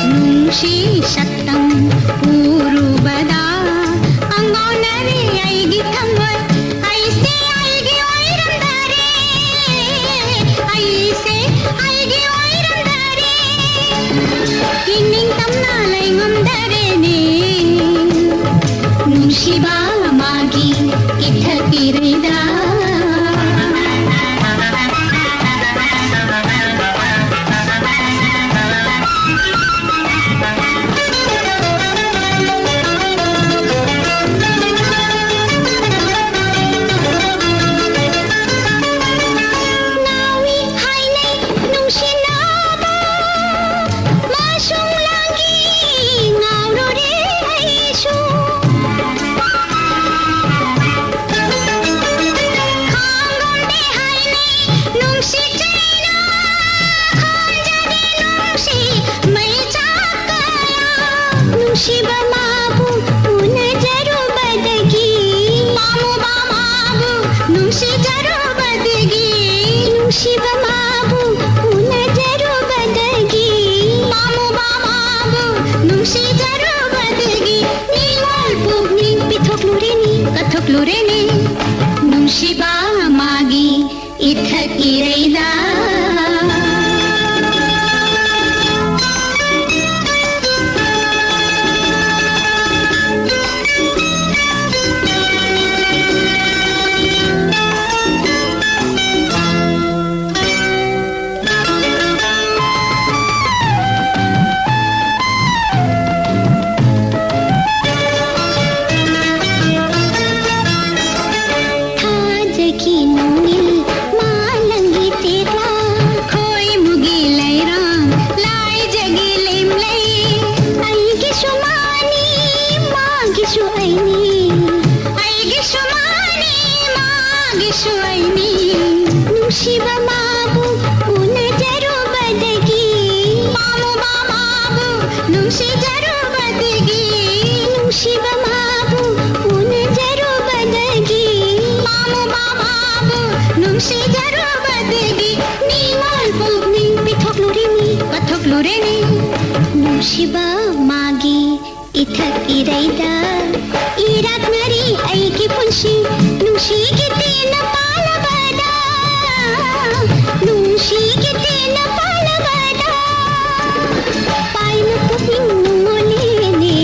ꯅꯨꯡꯁꯤ ꯁꯛꯇꯝ ꯎꯔꯨꯕꯗ ꯑꯉꯥꯎꯅꯔꯦ ꯑꯩꯒꯤ ꯊꯃꯣꯏ꯫ ꯑꯩꯁꯦ ꯑꯩꯒꯤ ꯑꯣꯏꯔꯝꯗꯔꯦ, ꯑꯩꯁꯦ ꯑꯩꯒꯤ ꯑꯣꯏꯔꯝꯗꯔꯦ꯫ ꯏꯅꯤꯡ ꯇꯝꯅ ꯂꯩꯉꯝꯗꯔꯦꯅꯦ꯫ ꯅꯨꯡꯁꯤꯕ ꯃꯥꯒꯤ ꯏꯊꯛ ꯏꯔꯩꯗ꯫ ꯉꯥꯎꯏ ꯍꯥꯏꯅꯩ ꯅꯨꯡꯁꯤꯅꯕ ꯃꯁꯨꯡ ꯂꯥꯡꯒꯤ ꯉꯥꯎꯔꯨꯔꯦ ꯑꯩꯁꯨ꯫ ꯈꯥꯡꯉꯝꯗꯦ ꯍꯥꯏꯅꯩ ꯅꯨꯡꯁꯤ ꯆꯩꯅ ꯈꯥꯝꯖꯗꯦ ꯅꯨꯡꯁꯤ ꯃꯩꯆꯥꯛ ꯀꯌꯥ꯫ ꯅꯨꯡꯁꯤꯕ ꯃꯥꯕꯨ ꯎꯅꯖꯔꯨꯕꯗꯒꯤ, ꯄꯥꯝꯃꯨꯕ ꯃꯥꯕꯨ ꯅꯨꯡꯁꯤꯖꯔꯨꯕꯗꯒꯤ, ꯅꯨꯡꯁꯤꯕ ꯃꯥꯕꯨ ꯎꯅꯖꯔꯨꯕꯗꯒꯤ, ꯄꯥꯝꯃꯨꯕ ꯃꯥꯕꯨ ꯅꯨꯡꯁꯤꯖꯔꯨꯕꯗꯒꯤ, ꯅꯤꯡꯉꯣꯜ ꯄꯨꯛꯅꯤꯡ ꯄꯤꯊꯣꯛꯂꯨꯔꯦꯅꯦ, ꯀꯠꯊꯣꯛꯂꯨꯔꯦꯅꯦ, ꯅꯨꯡꯁꯤꯕ ꯃꯥꯒꯤ ꯏꯊꯛ ꯏꯔꯩꯗ꯫ ꯊꯥꯖꯒꯤ ꯅꯣꯡꯅꯤꯜ ꯃꯥꯂꯪꯒꯤ ꯇꯦꯛꯂꯥ, ꯈꯣꯏꯃꯨꯒꯤ ꯂꯩꯔꯥꯡ, ꯂꯥꯏꯖꯒꯤ ꯂꯦꯝꯂꯩ꯫ ꯑꯩꯒꯤꯁꯨ ꯃꯥꯅꯤ, ꯃꯥꯒꯤꯁꯨ ꯑꯩꯅꯤ꯫ ꯑꯩꯒꯤꯁꯨ ꯃꯥꯅꯤ, ꯃꯥꯒꯤꯁꯨ ꯑꯩꯅꯤ꯫ ꯅꯨꯡꯁꯤꯕ ꯃꯥꯕꯨ ꯎꯅꯖꯔꯨꯕꯗꯒꯤ, ꯄꯥꯝꯃꯨꯕ ꯃꯥꯕꯨ ꯅꯨꯡꯁꯤꯖꯔꯨꯕꯗꯒꯤ, ꯅꯨꯡꯁꯤꯕ ꯃꯥꯕꯨ ꯎꯅꯖꯔꯨꯕꯗꯒꯤ, ꯄꯥꯝꯃꯨꯕ ꯃꯥꯕꯨ ꯅꯨꯡꯁꯤꯖꯔꯨꯕꯗꯒꯤ, ꯅꯤꯡꯉꯣꯜ ꯄꯨꯛꯅꯤꯡ ꯔꯦꯅꯤ ꯅꯨꯡꯁꯤꯕ ꯃꯥꯒꯤ ꯏꯊꯛ ꯏꯔꯩꯗ ꯏꯔꯥꯛꯅꯔꯤ ꯑꯩꯒꯤ ꯄꯨꯟꯁꯤ ꯅꯨꯡꯁꯤꯒꯤ ꯇꯦꯟꯅ ꯄꯥꯜꯂꯕꯗ ꯅꯨꯡꯁꯤꯒꯤ ꯇꯦꯟꯅ ꯄꯥꯜꯂꯕꯗ ꯄꯥꯏꯅ ꯄꯨꯛꯅꯤꯡ ꯅꯨꯡꯉꯣꯜꯂꯦꯅꯦ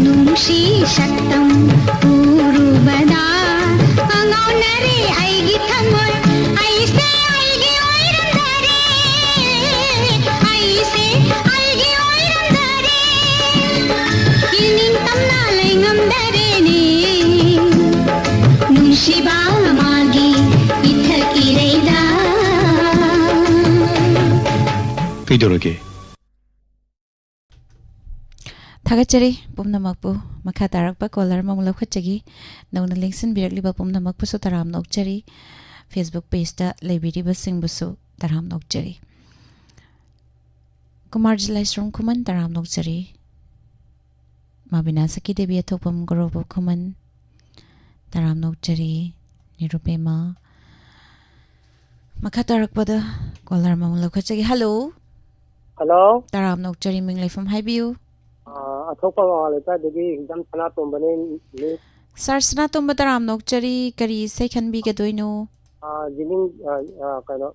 ꯅꯨꯡꯁꯤ ꯁꯛꯇꯝ ꯎꯔꯨꯕꯗ ꯑꯉꯥꯎꯅꯔꯦ ꯑꯩꯒꯤ ꯊꯃꯣꯏ ꯑꯩꯁꯦ ꯑꯩꯒꯤ ꯑꯣꯏꯔꯝꯗꯔꯦ ꯑꯩꯁꯦ ꯑꯩꯒꯤ ꯑꯣꯏꯔꯝꯗꯔꯦ ꯏꯅꯤꯡ ꯇꯝꯅ ꯂꯩꯉꯝꯗꯔꯦꯅꯦ ꯅꯨꯡꯁꯤꯕ ꯃꯥꯒꯤ ꯏꯊꯛ ꯏꯔꯩꯗ ꯀꯩꯗꯧꯔꯒꯦ? ꯊꯥꯒꯠꯆꯔꯤ ꯄꯨꯝꯅꯃꯛꯄꯨ꯫ ꯃꯈꯥ ꯇꯥꯔꯛꯄ ꯀꯣꯂꯔ ꯑꯃꯃꯨꯛ ꯂꯧꯈꯠꯆꯒꯦ꯫ ꯅꯧꯅ ꯂꯦꯡꯁꯤꯟꯕꯤꯔꯛꯂꯤꯕ ꯄꯨꯝꯅꯃꯛꯄꯨꯁꯨ ꯇꯔꯥꯝꯅ ꯑꯣꯛꯆꯔꯤ꯫ Facebook pageꯇ ꯂꯩꯕꯤꯔꯤꯕꯁꯤꯡꯕꯨꯁꯨ ꯇꯔꯥꯝꯅ ꯑꯣꯛꯆꯔꯤ꯫ ꯀꯨꯃꯥꯔꯖꯤ ꯂꯥꯏꯁ꯭ꯔꯝ ꯈꯨꯃꯟ, ꯇꯔꯥꯝꯅ ꯑꯣꯛꯆꯔꯤ꯫ ꯃꯥꯕꯤꯅꯥ ꯁꯈꯤ ꯗꯦꯕꯤ ꯑꯊꯣꯛꯄꯝ ꯒꯣꯔꯣꯕ ꯈꯨꯃꯟ, ꯇꯔꯥꯝꯅ ꯑꯣꯛꯆꯔꯤ꯫ ꯅꯤꯔꯨꯄꯦꯃ꯫ ꯃꯈꯥ ꯇꯥꯔꯛꯄꯗ ꯀꯣꯂꯔ ꯑꯃꯃꯨꯛ ꯂꯧꯈꯠꯆꯒꯦ꯫ ꯍꯜꯂꯣ꯫ ꯍꯜꯂꯣ꯫ ꯇꯔꯥꯝꯅ ꯑꯣꯛꯆꯔꯤ, ꯃꯤꯡ ꯂꯩꯐꯝ ꯍꯥꯏꯕꯤꯌꯨ꯫ ꯑꯥ, ꯑꯊꯣꯛꯄ ꯃꯃꯥ ꯂꯩꯀꯥꯏꯗꯒꯤ ꯍꯤꯡꯖꯝ ꯁꯅꯥꯇꯣꯝꯕꯅꯦ, ꯃꯤꯁ꯫ ꯁꯥꯔ ꯁꯅꯥꯇꯣꯝꯕ, ꯇꯔꯥꯝꯅ ꯑꯣꯛꯆꯔꯤ, ꯀꯔꯤ ꯏꯁꯩ ꯈꯟꯕꯤꯒꯗꯣꯏꯅꯣ? ꯑꯥ, ꯖꯤꯅꯤꯡ-, ꯑꯥ, ꯑꯥ, ꯀꯩꯅꯣ,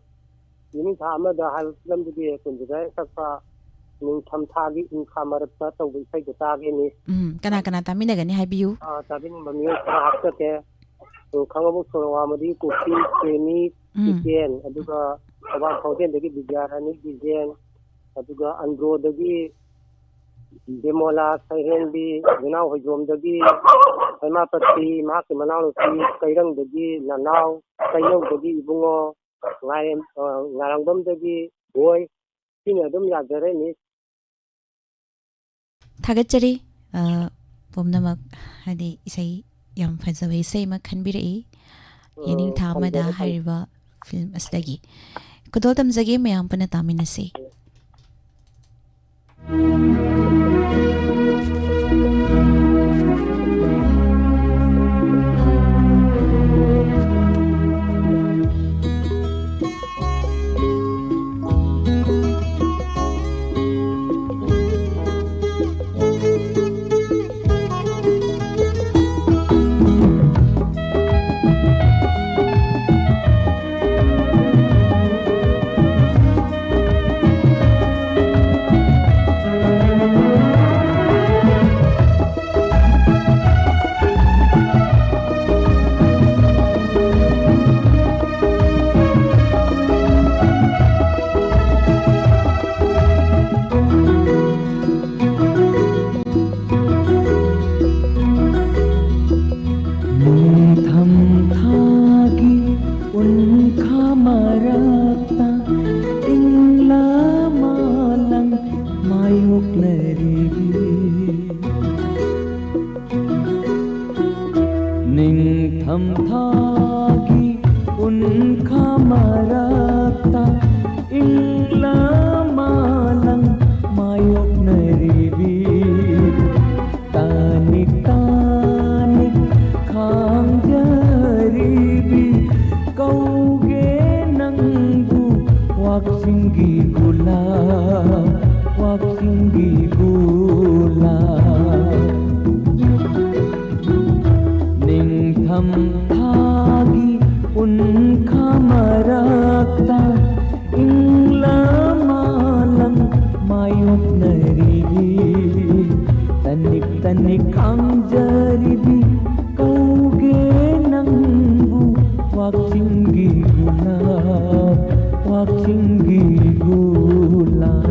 ꯖꯤꯅꯤꯡꯊꯥ ꯑꯃꯗ ꯍꯥꯏꯕ ꯐꯤꯂꯝꯗꯨꯒꯤ ꯀꯨꯟꯖꯒꯥꯏ ꯁꯛꯄ ꯅꯤꯡꯊꯝꯊꯥꯒꯤ ꯏꯪꯈꯥ ꯃꯔꯛꯇ ꯇꯧꯕ ꯏꯁꯩꯗꯣ ꯇꯥꯒꯦꯅꯦ꯫ ꯎꯝ, ꯀꯅꯥ ꯀꯅꯥ ꯇꯥꯃꯤꯟꯅꯒꯅꯤ ꯍꯥꯏꯕꯤꯌꯨ꯫ ꯑꯥ, ꯇꯥꯕꯤꯅꯤꯡꯕ ꯃꯤꯑꯣꯏ ꯈꯔ ꯍꯥꯞꯆꯒꯦ꯫ ꯎꯝ, ꯈꯥꯡꯉꯕꯣꯛ ꯁꯣꯔꯣꯛ ꯋꯥꯡꯃꯗꯒꯤ ꯀꯨꯀꯤ, ꯀꯦꯅꯤ, ꯎꯝ꯫ ꯖꯤꯇꯦꯟ, ꯑꯗꯨꯒ ꯊꯧꯕꯥꯜ ꯈ꯭ꯋꯥꯎꯗꯦꯟꯗꯒꯤ ꯕꯤꯗ꯭ꯌꯥꯔꯥꯅꯤ ꯕꯤꯖꯦꯟ, ꯑꯗꯨꯒ ꯑꯟꯗ꯭ꯔꯣꯗꯒꯤ ꯕꯤꯃꯣꯂꯥ ꯁꯩꯔꯦꯡꯕꯤ, ꯌꯨꯅꯥꯎ ꯍꯣꯏꯖꯣꯝꯗꯒꯤ ꯍꯩꯃꯥꯄꯇꯤ, ꯃꯍꯥꯛꯀꯤ ꯃꯅꯥꯎꯅꯨꯄꯤ, ꯀꯩꯔꯪꯗꯒꯤ ꯅꯅꯥꯎ, ꯀꯩꯅꯧꯗꯒꯤ ꯏꯕꯨꯡꯉꯣ, ꯉꯥꯏꯔꯦꯝ-, ꯑ, ꯉꯥꯔꯥꯡꯕꯝꯗꯒꯤ ꯕꯣꯏ, ꯁꯤꯅ ꯑꯗꯨꯝ ꯌꯥꯖꯔꯦ, ꯃꯤꯁ꯫ ꯊꯥꯒꯠꯆꯔꯤ, ꯑ, ꯄꯨꯝꯅꯃꯛ, ꯍꯥꯏꯗꯤ ꯏꯁꯩ ꯌꯥꯝ ꯐꯖꯕ ꯏꯁꯩ ꯑꯃ ꯈꯟꯕꯤꯔꯛꯏ꯫ ꯎꯝ, ꯌꯦꯅꯤꯡꯊꯥ ꯑꯃꯗ ꯊꯝꯖꯔꯦ, ꯊꯝꯖꯔꯦ꯫ ꯍꯥꯏꯔꯤꯕ ꯐꯤꯂꯝ ꯑꯁꯤꯗꯒꯤ꯫ ꯈꯨꯗꯣꯜ ꯇꯝꯖꯒꯦ, ꯃꯌꯥꯝ ꯄꯨꯟꯅ ꯇꯥꯃꯤꯟꯅꯁꯤ꯫ ꯅꯤꯡꯊꯝꯊꯥꯒꯤ ꯎꯟꯈꯥ ꯃꯔꯛꯇ ꯏꯪꯂ ꯃꯥꯂꯪ ꯃꯥꯌꯣꯛꯅꯔꯤꯕꯤ, ꯇꯥꯅꯤꯛ ꯇꯥꯅꯤꯛ ꯈꯥꯡꯖꯔꯤꯕꯤ, ꯀꯧꯒꯦ ꯅꯪꯕꯨ ꯋꯥꯛꯆꯤꯡꯒꯤ ꯒꯨꯂꯥꯞ, ꯋꯥꯛꯆꯤꯡꯒꯤ ꯒꯨꯂꯥꯞ꯫ ꯅꯤꯡꯊꯝꯊꯥꯒꯤ ꯎꯟꯈꯥ ꯃꯔꯛꯇ ꯏꯪꯂ ꯃꯥꯂꯪ ꯃꯥꯌꯣꯛꯅꯔꯤꯕꯤ, ꯇꯅꯤꯛ ꯇꯅꯤꯛ ꯈꯥꯡꯖꯔꯤꯕꯤ, ꯀꯧꯒꯦ ꯅꯪꯕꯨ ꯋꯥꯛꯆꯤꯡꯒꯤ ꯒꯨꯂꯥꯞ, ꯋꯥꯛꯆꯤꯡꯒꯤ ꯒꯨꯂꯥꯞ꯫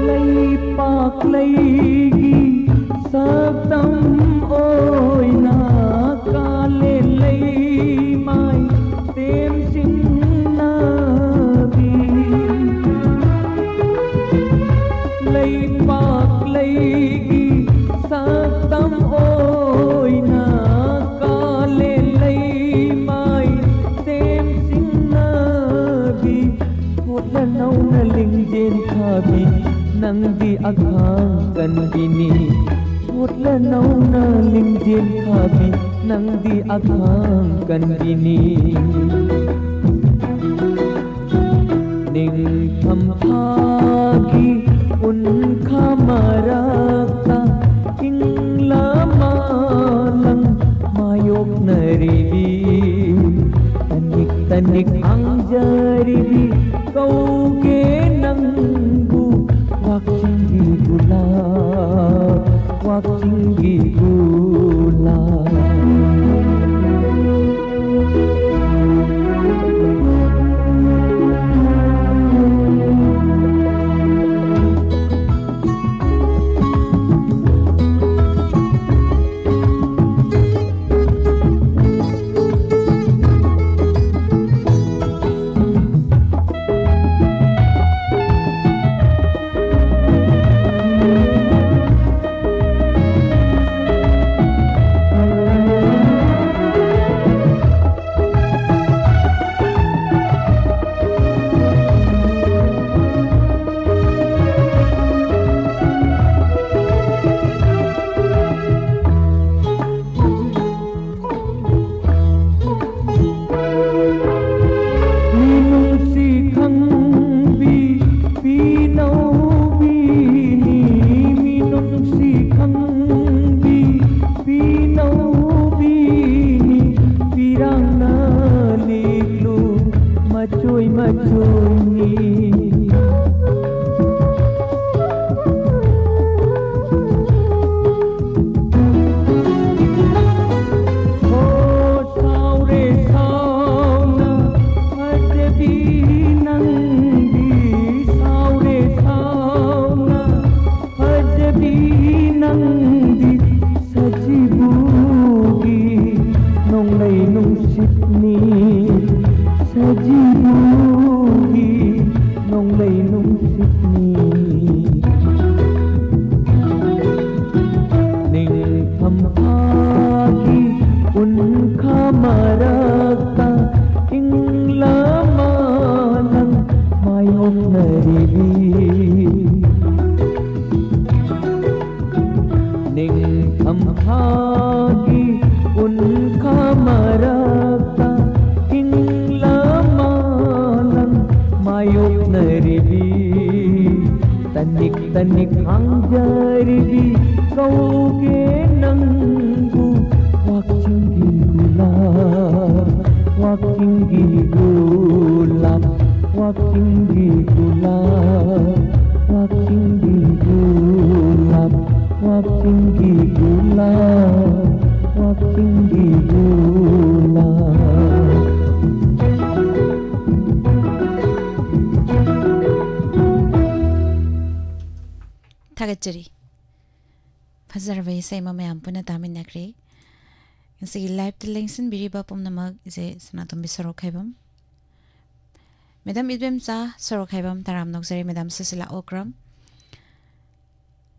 ꯂꯩꯄꯥꯛ ꯂꯩꯒꯤ ꯁꯛꯇꯝ ꯑꯣꯏꯅ ꯀꯥꯂꯦꯟ ꯂꯩꯃꯥꯏ ꯇꯦꯝꯁꯤꯟꯅꯕꯤ꯫ ꯂꯩꯄꯥꯛ ꯂꯩꯒꯤ ꯁꯛꯇꯝ ꯑꯣꯏꯅ ꯀꯥꯂꯦꯟ ꯂꯩꯃꯥꯏ ꯇꯦꯝꯁꯤꯟꯅꯕꯤ꯫ ꯊꯣꯠꯂ ꯅꯧꯅ ꯂꯤꯡꯖꯦꯜ ꯊꯥꯕꯤ, ꯅꯪꯗꯤ ꯑꯈꯥꯡ ꯀꯟꯕꯤꯅꯤ꯫ ꯊꯣꯠꯂ ꯅꯧꯅ ꯂꯤꯡꯖꯦꯜ ꯊꯥꯕꯤ, ꯅꯪꯗꯤ ꯑꯈꯥꯡ ꯀꯟꯕꯤꯅꯤ꯫ ꯅꯤꯡꯊꯝꯊꯥꯒꯤ ꯎꯟꯈꯥ ꯃꯔꯛꯇ ꯏꯪꯂ ꯃꯥ ꯅꯤꯛ ꯍꯥꯡꯖꯔꯤꯕꯤ ꯀꯧꯒꯦ ꯅꯪꯕꯨ, ꯋꯥꯛꯆꯤꯡꯒꯤ ꯒꯨꯂꯥꯞ, ꯋꯥꯛꯆꯤꯡꯒꯤ ꯒꯨꯂꯥꯞ꯫ ꯃꯤꯅꯨꯡꯁꯤ ꯈꯪꯕꯤ ꯄꯤꯅꯧꯕꯤꯅꯤ, ꯃꯤꯅꯨꯡꯁꯤ ꯈꯪꯕꯤ ꯄꯤꯅꯧꯕꯤꯅꯤ, ꯄꯤꯔꯥꯡꯅ ꯂꯤꯛꯂꯨ ꯃꯆꯣꯏ ꯃꯆꯣꯏꯅꯤ꯫ ꯍꯣ ꯁꯥꯎꯔꯦ ꯁꯥꯎꯅ ꯐꯖꯕꯤ ꯅꯪꯗꯤ, ꯁꯥꯎꯔꯦ ꯁꯥꯎꯅ ꯐꯖꯕꯤ ꯅꯪꯗꯤ, ꯁꯖꯤꯕꯨꯒꯤ ꯅꯣꯡꯂꯩ ꯅꯨꯡꯁꯤꯠꯅꯤ, ꯁꯖꯤꯕꯨꯒꯤ ꯅꯣꯡꯂꯩ ꯅꯨꯡꯁꯤꯠꯅꯤ꯫ ꯅꯤꯡꯊꯝꯊꯥꯒꯤ ꯎꯟꯈꯥ ꯃꯔꯛꯇ ꯏꯪꯂꯃꯥ ꯅꯪ ꯃꯥꯌꯣꯛꯅꯔꯤꯕꯤ꯫ ꯅꯤꯡꯊꯝꯊꯥꯒꯤ ꯎꯟꯈꯥ ꯃꯔꯛꯇ ꯏꯪꯂꯃꯥ ꯅꯪ ꯃꯥꯌꯣꯛꯅꯔꯤꯕꯤ꯫ ꯇꯅꯤꯛ ꯇꯅꯤꯛ ꯍꯥꯡꯖꯔꯤꯕꯤ ꯀꯧꯒꯦ ꯅꯪꯕꯨ, ꯋꯥꯛꯆꯤꯡꯒꯤ ꯒꯨꯂꯥꯞ, ꯋꯥꯛꯆꯤꯡꯒꯤ ꯆꯤꯡꯕꯤꯗꯨꯅ꯫ ꯊꯥꯒꯠꯆꯔꯤ꯫ ꯐꯖꯔꯕ ꯏꯁꯩ ꯑꯃ ꯃꯌꯥꯝ ꯄꯨꯟꯅ ꯇꯥꯃꯤꯟꯅꯈ꯭ꯔꯦ꯫ ꯉꯁꯤꯒꯤ live-ꯇ ꯂꯦꯡꯁꯤꯟꯕꯤꯔꯤꯕ ꯄꯨꯝꯅꯃꯛ ꯏꯆꯦ ꯁꯅꯥꯇꯣꯝꯕꯤ ꯁꯣꯔꯣꯛꯈꯥꯏꯕꯝ, Madam ꯏꯕꯦꯝꯆꯥ ꯁꯣꯔꯣꯛꯈꯥꯏꯕꯝ, ꯇꯔꯥꯝꯅ ꯑꯣꯛꯆꯔꯤ꯫ Madam ꯁꯨꯁꯤꯂꯥ ꯑꯣꯀ꯭ꯔꯝ,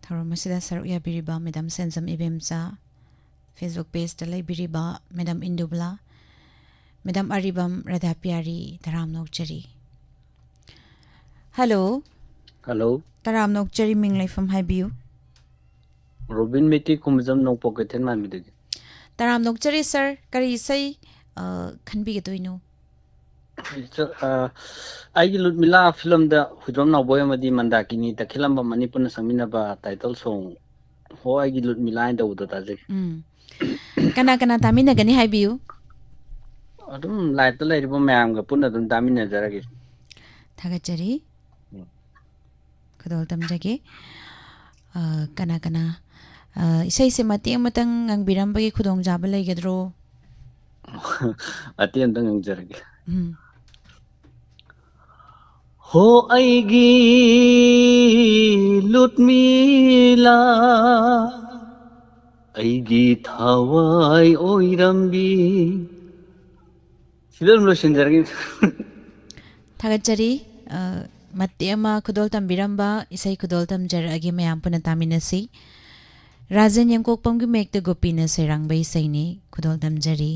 ꯊꯧꯔꯝ ꯑꯁꯤꯗ ꯁꯔꯨꯛ ꯌꯥꯕꯤꯔꯤꯕ Madam ꯁꯦꯟꯖꯝ ꯏꯕꯦꯝꯆꯥ, Facebook page-ꯇ ꯂꯩꯕꯤꯔꯤꯕ Madam ꯏꯟꯗꯨꯕꯂꯥ, Madam ꯑꯔꯤꯕꯝ ꯔꯥꯙꯥ ꯄꯤꯌꯥꯔꯤ, ꯇꯔꯥꯝꯅ ꯑꯣꯛꯆꯔꯤ꯫ Hello꯫ Hello꯫ ꯇꯔꯥꯝꯅ ꯑꯣꯛꯆꯔꯤ, ꯃꯤꯡ ꯂꯩꯐꯝ ꯍꯥꯏꯕꯤꯌꯨ꯫ ꯔꯣꯕꯤꯟ ꯃꯩꯇꯩ, ꯈꯨꯃꯖꯝ ꯅꯣꯡꯄꯣꯛ ꯀꯩꯊꯦꯜ ꯃꯥꯟꯕꯤꯗꯒꯤ꯫ ꯇꯔꯥꯝꯅ ꯑꯣꯛꯆꯔꯤ sir, ꯀꯔꯤ ꯏꯁꯩ, ꯑ, ꯈꯟꯕꯤꯒꯗꯣꯏꯅꯣ? ꯑ, ꯑꯩꯒꯤ ꯂꯨꯠꯃꯤꯂꯥ film-ꯗ ꯍꯨꯏꯗ꯭ꯔꯣꯝ ꯅꯥꯎꯕꯣꯏ ꯑꯃꯗꯤ ꯃꯟꯗꯥꯀꯤꯅꯤ ꯇꯈꯦꯂꯝꯕꯝ ꯑꯅꯤ ꯄꯨꯟꯅ ꯁꯛꯃꯤꯟꯅꯕ title song "ꯍꯣ ꯑꯩꯒꯤ ꯂꯨꯠꯃꯤꯂꯥ" ꯍꯥꯏꯅ ꯇꯧꯕꯗꯣ ꯇꯥꯖꯒꯦ꯫ ꯎꯝ꯫ ꯀꯅꯥ ꯀꯅꯥ ꯇꯥꯃꯤꯟꯅꯒꯅꯤ ꯍꯥꯏꯕꯤꯌꯨ꯫ ꯑꯗꯨꯝ live-ꯇ ꯂꯩꯔꯤꯕ ꯃꯌꯥꯝꯒ ꯄꯨꯟꯅ ꯑꯗꯨꯝ ꯇꯥꯃꯤꯟꯅꯖꯔꯒꯦ꯫ ꯊꯥꯒꯠꯆꯔꯤ꯫ ꯎꯝ꯫ ꯈꯨꯗꯣꯜ ꯇꯝꯖꯒꯦ꯫ ꯑ, ꯀꯅꯥ ꯀꯅꯥ, ꯑ, ꯏꯁꯩꯁꯦ ꯃꯇꯦꯛ ꯑꯃꯇꯪ ꯉꯪꯕꯤꯔꯝꯕꯒꯤ ꯈꯨꯗꯣꯡꯆꯥꯕ ꯂꯩꯒꯗ꯭ꯔꯣ? ꯃꯇꯦꯛ ꯑꯃꯇꯪ ꯉꯪꯖꯔꯒꯦ꯫ ꯎꯝ꯫ ꯍꯣ ꯑꯩꯒꯤ ꯂꯨꯠꯃꯤꯂꯥ, ꯑꯩꯒꯤ ꯊꯋꯥꯏ ꯑꯣꯏꯔꯝꯕꯤ꯫ ꯁꯤꯗ ꯑꯗꯨꯝ ꯂꯣꯏꯁꯤꯟꯖꯔꯒꯦ꯫ ꯊꯥꯒꯠꯆꯔꯤ꯫ ꯑ, ꯃꯇꯦꯛ ꯑꯃ ꯈꯨꯗꯣꯜ ꯇꯝꯕꯤꯔꯝꯕ, ꯏꯁꯩ ꯈꯨꯗꯣꯜ ꯇꯝꯖꯔꯛꯑꯒꯦ, ꯃꯌꯥꯝ ꯄꯨꯟꯅ ꯇꯥꯃꯤꯟꯅꯁꯤ꯫ ꯔꯥꯖꯦꯟ ꯌꯦꯡꯀꯣꯛꯄꯝꯒꯤ ꯃꯌꯦꯛꯇ ꯒꯣꯄꯤꯅ ꯁꯩꯔꯥꯡꯕ ꯏꯁꯩꯅꯤ, ꯈꯨꯗꯣꯜ ꯇꯝꯖꯔꯤ꯫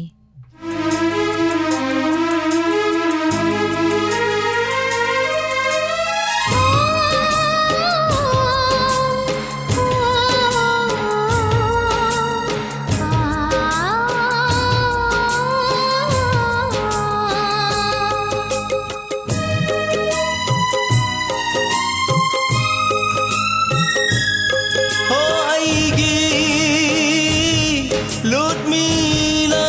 ꯍꯣ ꯑꯩꯒꯤ ꯂꯨꯠꯃꯤꯅ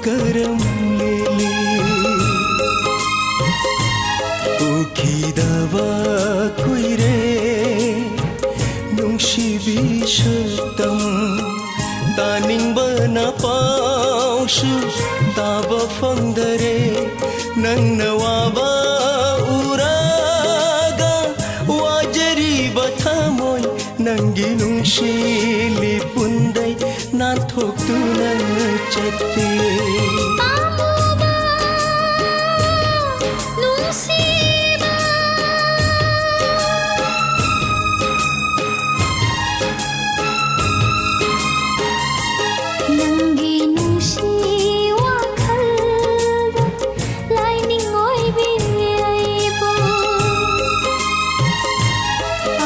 ꯀꯔꯝ ꯂꯦꯜꯂꯤ? ꯎꯈꯤꯗꯕ ꯀꯨꯏꯔꯦ ꯅꯨꯡꯁꯤꯕꯤ ꯁꯛꯇꯝ, ꯇꯥꯅꯤꯡꯕꯅ ꯄꯥꯎꯁꯨ ꯇꯥꯕ ꯐꯪꯗꯔꯦ꯫ ꯅꯪꯅ ꯋꯥꯕ ꯎꯔꯒ ꯋꯥꯖꯔꯤꯕ ꯊꯃꯣꯏ, ꯅꯪꯒꯤ ꯅꯨꯡꯁꯤ ꯂꯤꯄꯨꯟꯗꯩ ꯅꯥꯟꯊꯣꯛꯇꯨꯅ ꯆꯠꯇꯦ꯫ ꯄꯥꯝꯃꯨꯕ, ꯅꯨꯡꯁꯤꯕ, ꯅꯪꯒꯤ ꯅꯨꯡꯁꯤ ꯋꯥꯈꯜꯗ ꯂꯥꯏꯅꯤꯡ ꯑꯣꯏꯕꯤ ꯑꯩꯕꯨ꯫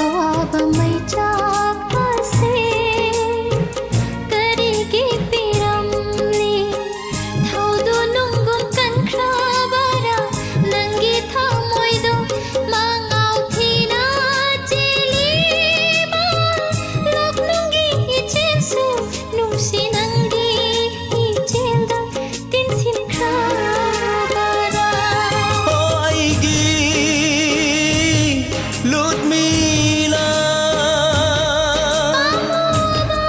ꯑꯋꯥꯕ ꯃꯩꯆꯥꯛ ꯑꯁꯤ ꯀꯔꯤꯒꯤ ꯄꯤꯔꯝꯂꯤ? ꯊꯧꯗꯨ ꯅꯨꯡꯒꯨꯝ ꯀꯟꯈ꯭ꯔꯕꯔꯥ ꯅꯪꯒꯤ ꯊꯃꯣꯏꯗꯣ? ꯃꯉꯥꯎ ꯊꯤꯅ ꯆꯦꯜꯂꯤꯕ ꯂꯣꯛꯅꯨꯡꯒꯤ ꯏꯆꯦꯜꯁꯨ ꯅꯨꯡꯁꯤ ꯅꯪꯒꯤ ꯏꯆꯦꯜꯗ ꯇꯤꯟꯁꯤꯟꯈ꯭ꯔꯕꯔꯥ? ꯍꯣ ꯑꯩꯒꯤ ꯂꯨꯠꯃꯤꯂꯥ꯫ ꯑꯃꯨꯕ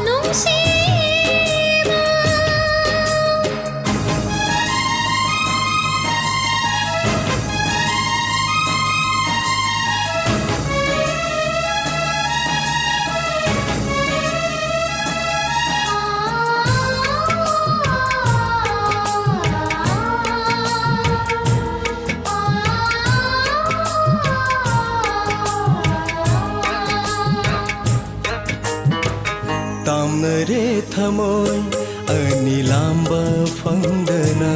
ꯅꯨꯡꯁꯤꯕ꯫ ꯇꯥꯝꯅꯔꯦ ꯊꯃꯣꯏ ꯑꯅꯤ ꯂꯥꯝꯕ ꯐꯪꯗꯅ꯫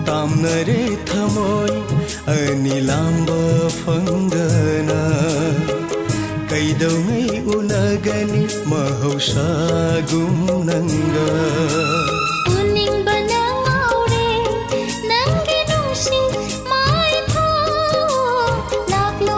ꯇꯥꯝꯅꯔꯦ ꯊꯃꯣꯏ ꯑꯅꯤ ꯂꯥꯝꯕ ꯐꯪꯗꯅ꯫ ꯀꯩꯗꯧꯉꯩ ꯎꯅꯒꯅꯤ ꯃꯍꯧꯁꯥꯒꯨꯝ ꯅꯪꯒ? ꯎꯅꯤꯡꯕꯅ ꯉꯥꯎꯔꯦ ꯅꯪꯒꯤ ꯅꯨꯡꯁꯤ ꯃꯥꯏꯊꯣꯡ꯫ ꯂꯥꯛꯂꯣ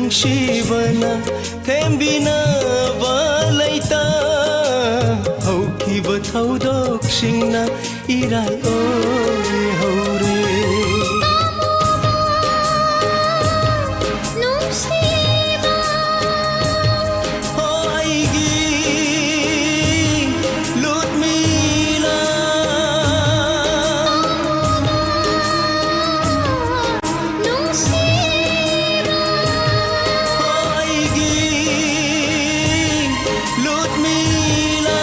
ꯅꯨꯡꯁꯤꯕꯅ ꯊꯦꯝꯕꯤꯅꯕ ꯂꯩꯇ, ꯍꯧꯈꯤꯕ ꯊꯧꯗꯣꯛꯁꯤꯡꯅ ꯏꯔꯥꯏ ꯑꯣꯏꯍꯧꯔꯦ꯫ ꯅꯨꯡꯁꯤꯕ꯫ ꯍꯣ ꯑꯩꯒꯤ ꯂꯨꯠꯃꯤꯂꯥ꯫ ꯅꯨꯡꯁꯤꯕ꯫ ꯍꯣ ꯑꯩꯒꯤ ꯂꯨꯠꯃꯤꯂꯥ꯫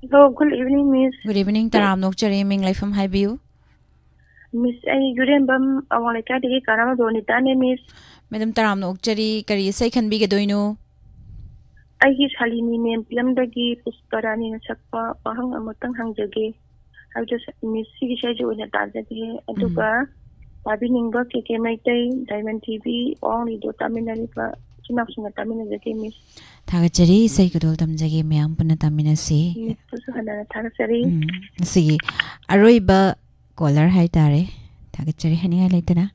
Hello, good evening, Miss. Good evening, ꯇꯔꯥꯝꯅ ꯑꯣꯛꯆꯔꯤ꯫ ꯃꯤꯡ ꯂꯩꯐꯝ ꯍꯥꯏꯕꯤꯌꯨ꯫ Miss, ꯑꯩ ꯌꯨꯔꯦꯝꯕꯝ ꯑꯋꯥꯡ ꯂꯩꯀꯥꯏꯗꯒꯤ ꯀꯥꯔꯥꯃꯗꯣ ꯑꯅꯤꯇꯥꯅꯦ, Miss꯫ Madam, ꯇꯔꯥꯝꯅ ꯑꯣꯛꯆꯔꯤ꯫ ꯀꯔꯤ ꯏꯁꯩ ꯈꯟꯕꯤꯒꯗꯣꯏꯅꯣ? ꯑꯩꯒꯤ ꯁꯥꯂꯤꯅꯤ ꯃꯦꯝ ꯐꯤꯂꯝꯗꯒꯤ ꯄꯨꯁꯄꯔꯥꯅꯤꯅ ꯁꯛꯄ ꯋꯥꯍꯪ ꯑꯃꯇꯪ ꯍꯪꯖꯒꯦ꯫ ꯍꯥꯏꯕꯗꯤ, Miss, ꯁꯤꯒꯤ ꯏꯁꯩꯁꯦ ꯑꯣꯏꯅ ꯇꯥꯖꯒꯦ꯫ ꯑꯗꯨꯒ ꯎꯝ꯫ ꯇꯥꯕꯤꯅꯤꯡꯕ ꯀꯦ ꯀꯦ ꯃꯩꯇꯩ, Diamond T V, ꯑꯋꯥꯡ ꯂꯤꯗꯣ ꯇꯥꯃꯤꯟꯅꯔꯤꯕ ꯏꯆꯤꯟ ꯏꯅꯥꯎꯁꯤꯡꯅ ꯇꯥꯃꯤꯟꯅꯖꯒꯦ, Miss꯫ ꯊꯥꯒꯠꯆꯔꯤ꯫ ꯏꯁꯩ ꯈꯨꯗꯣꯜ ꯇꯝꯖꯒꯦ꯫ ꯃꯌꯥꯝ ꯄꯨꯟꯅ ꯇꯥꯃꯤꯟꯅꯁꯤ꯫ Miss ꯄꯨꯁꯨ ꯍꯟꯅ ꯊꯥꯒꯠꯆꯔꯤ꯫ ꯎꯝ, ꯉꯁꯤꯒꯤ ꯑꯔꯣꯏꯕ caller ꯍꯥꯏꯇꯥꯔꯦ꯫ ꯊꯥꯒꯠꯆꯔꯤ ꯍꯥꯏꯅꯤꯡꯉꯥꯏ ꯂꯩꯇꯅ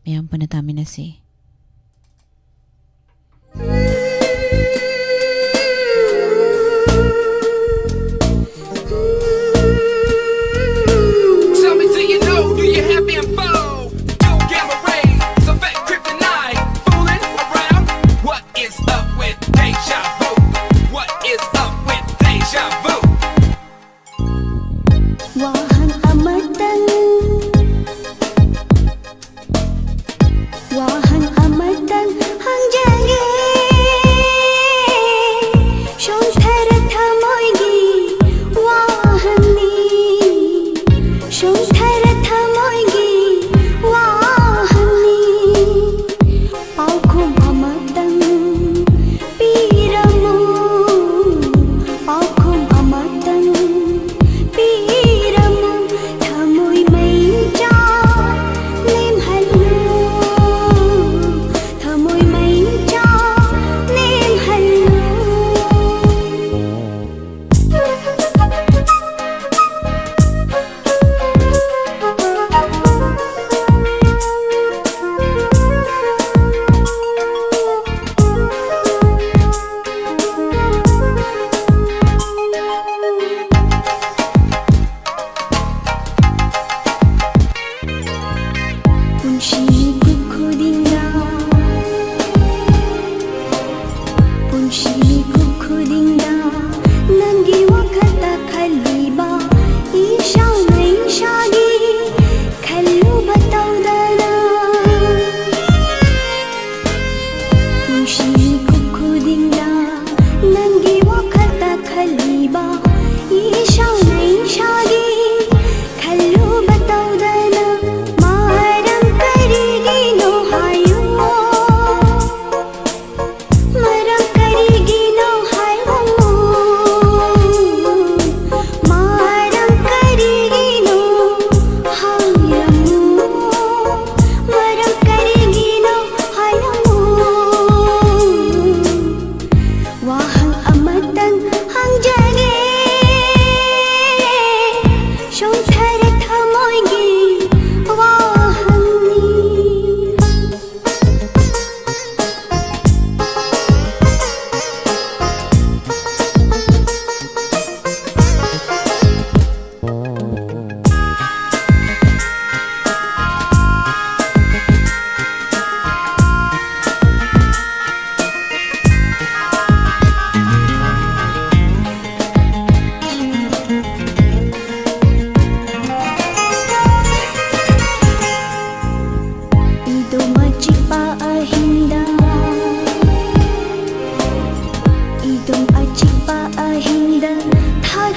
ꯃꯌꯥꯝ ꯄꯨꯟꯅ ꯇꯥꯃꯤꯟꯅꯁꯤ꯫ Tell me, do you know, do you have info? New gamma rays, affect kryptonite. Fooling around? What is up with deja vu? What is up with deja vu? ꯋꯥꯍꯪ ꯑꯃꯇꯪ, ꯋꯥꯍꯪ ꯑꯃꯇꯪ ꯍꯪꯖꯒꯦ꯫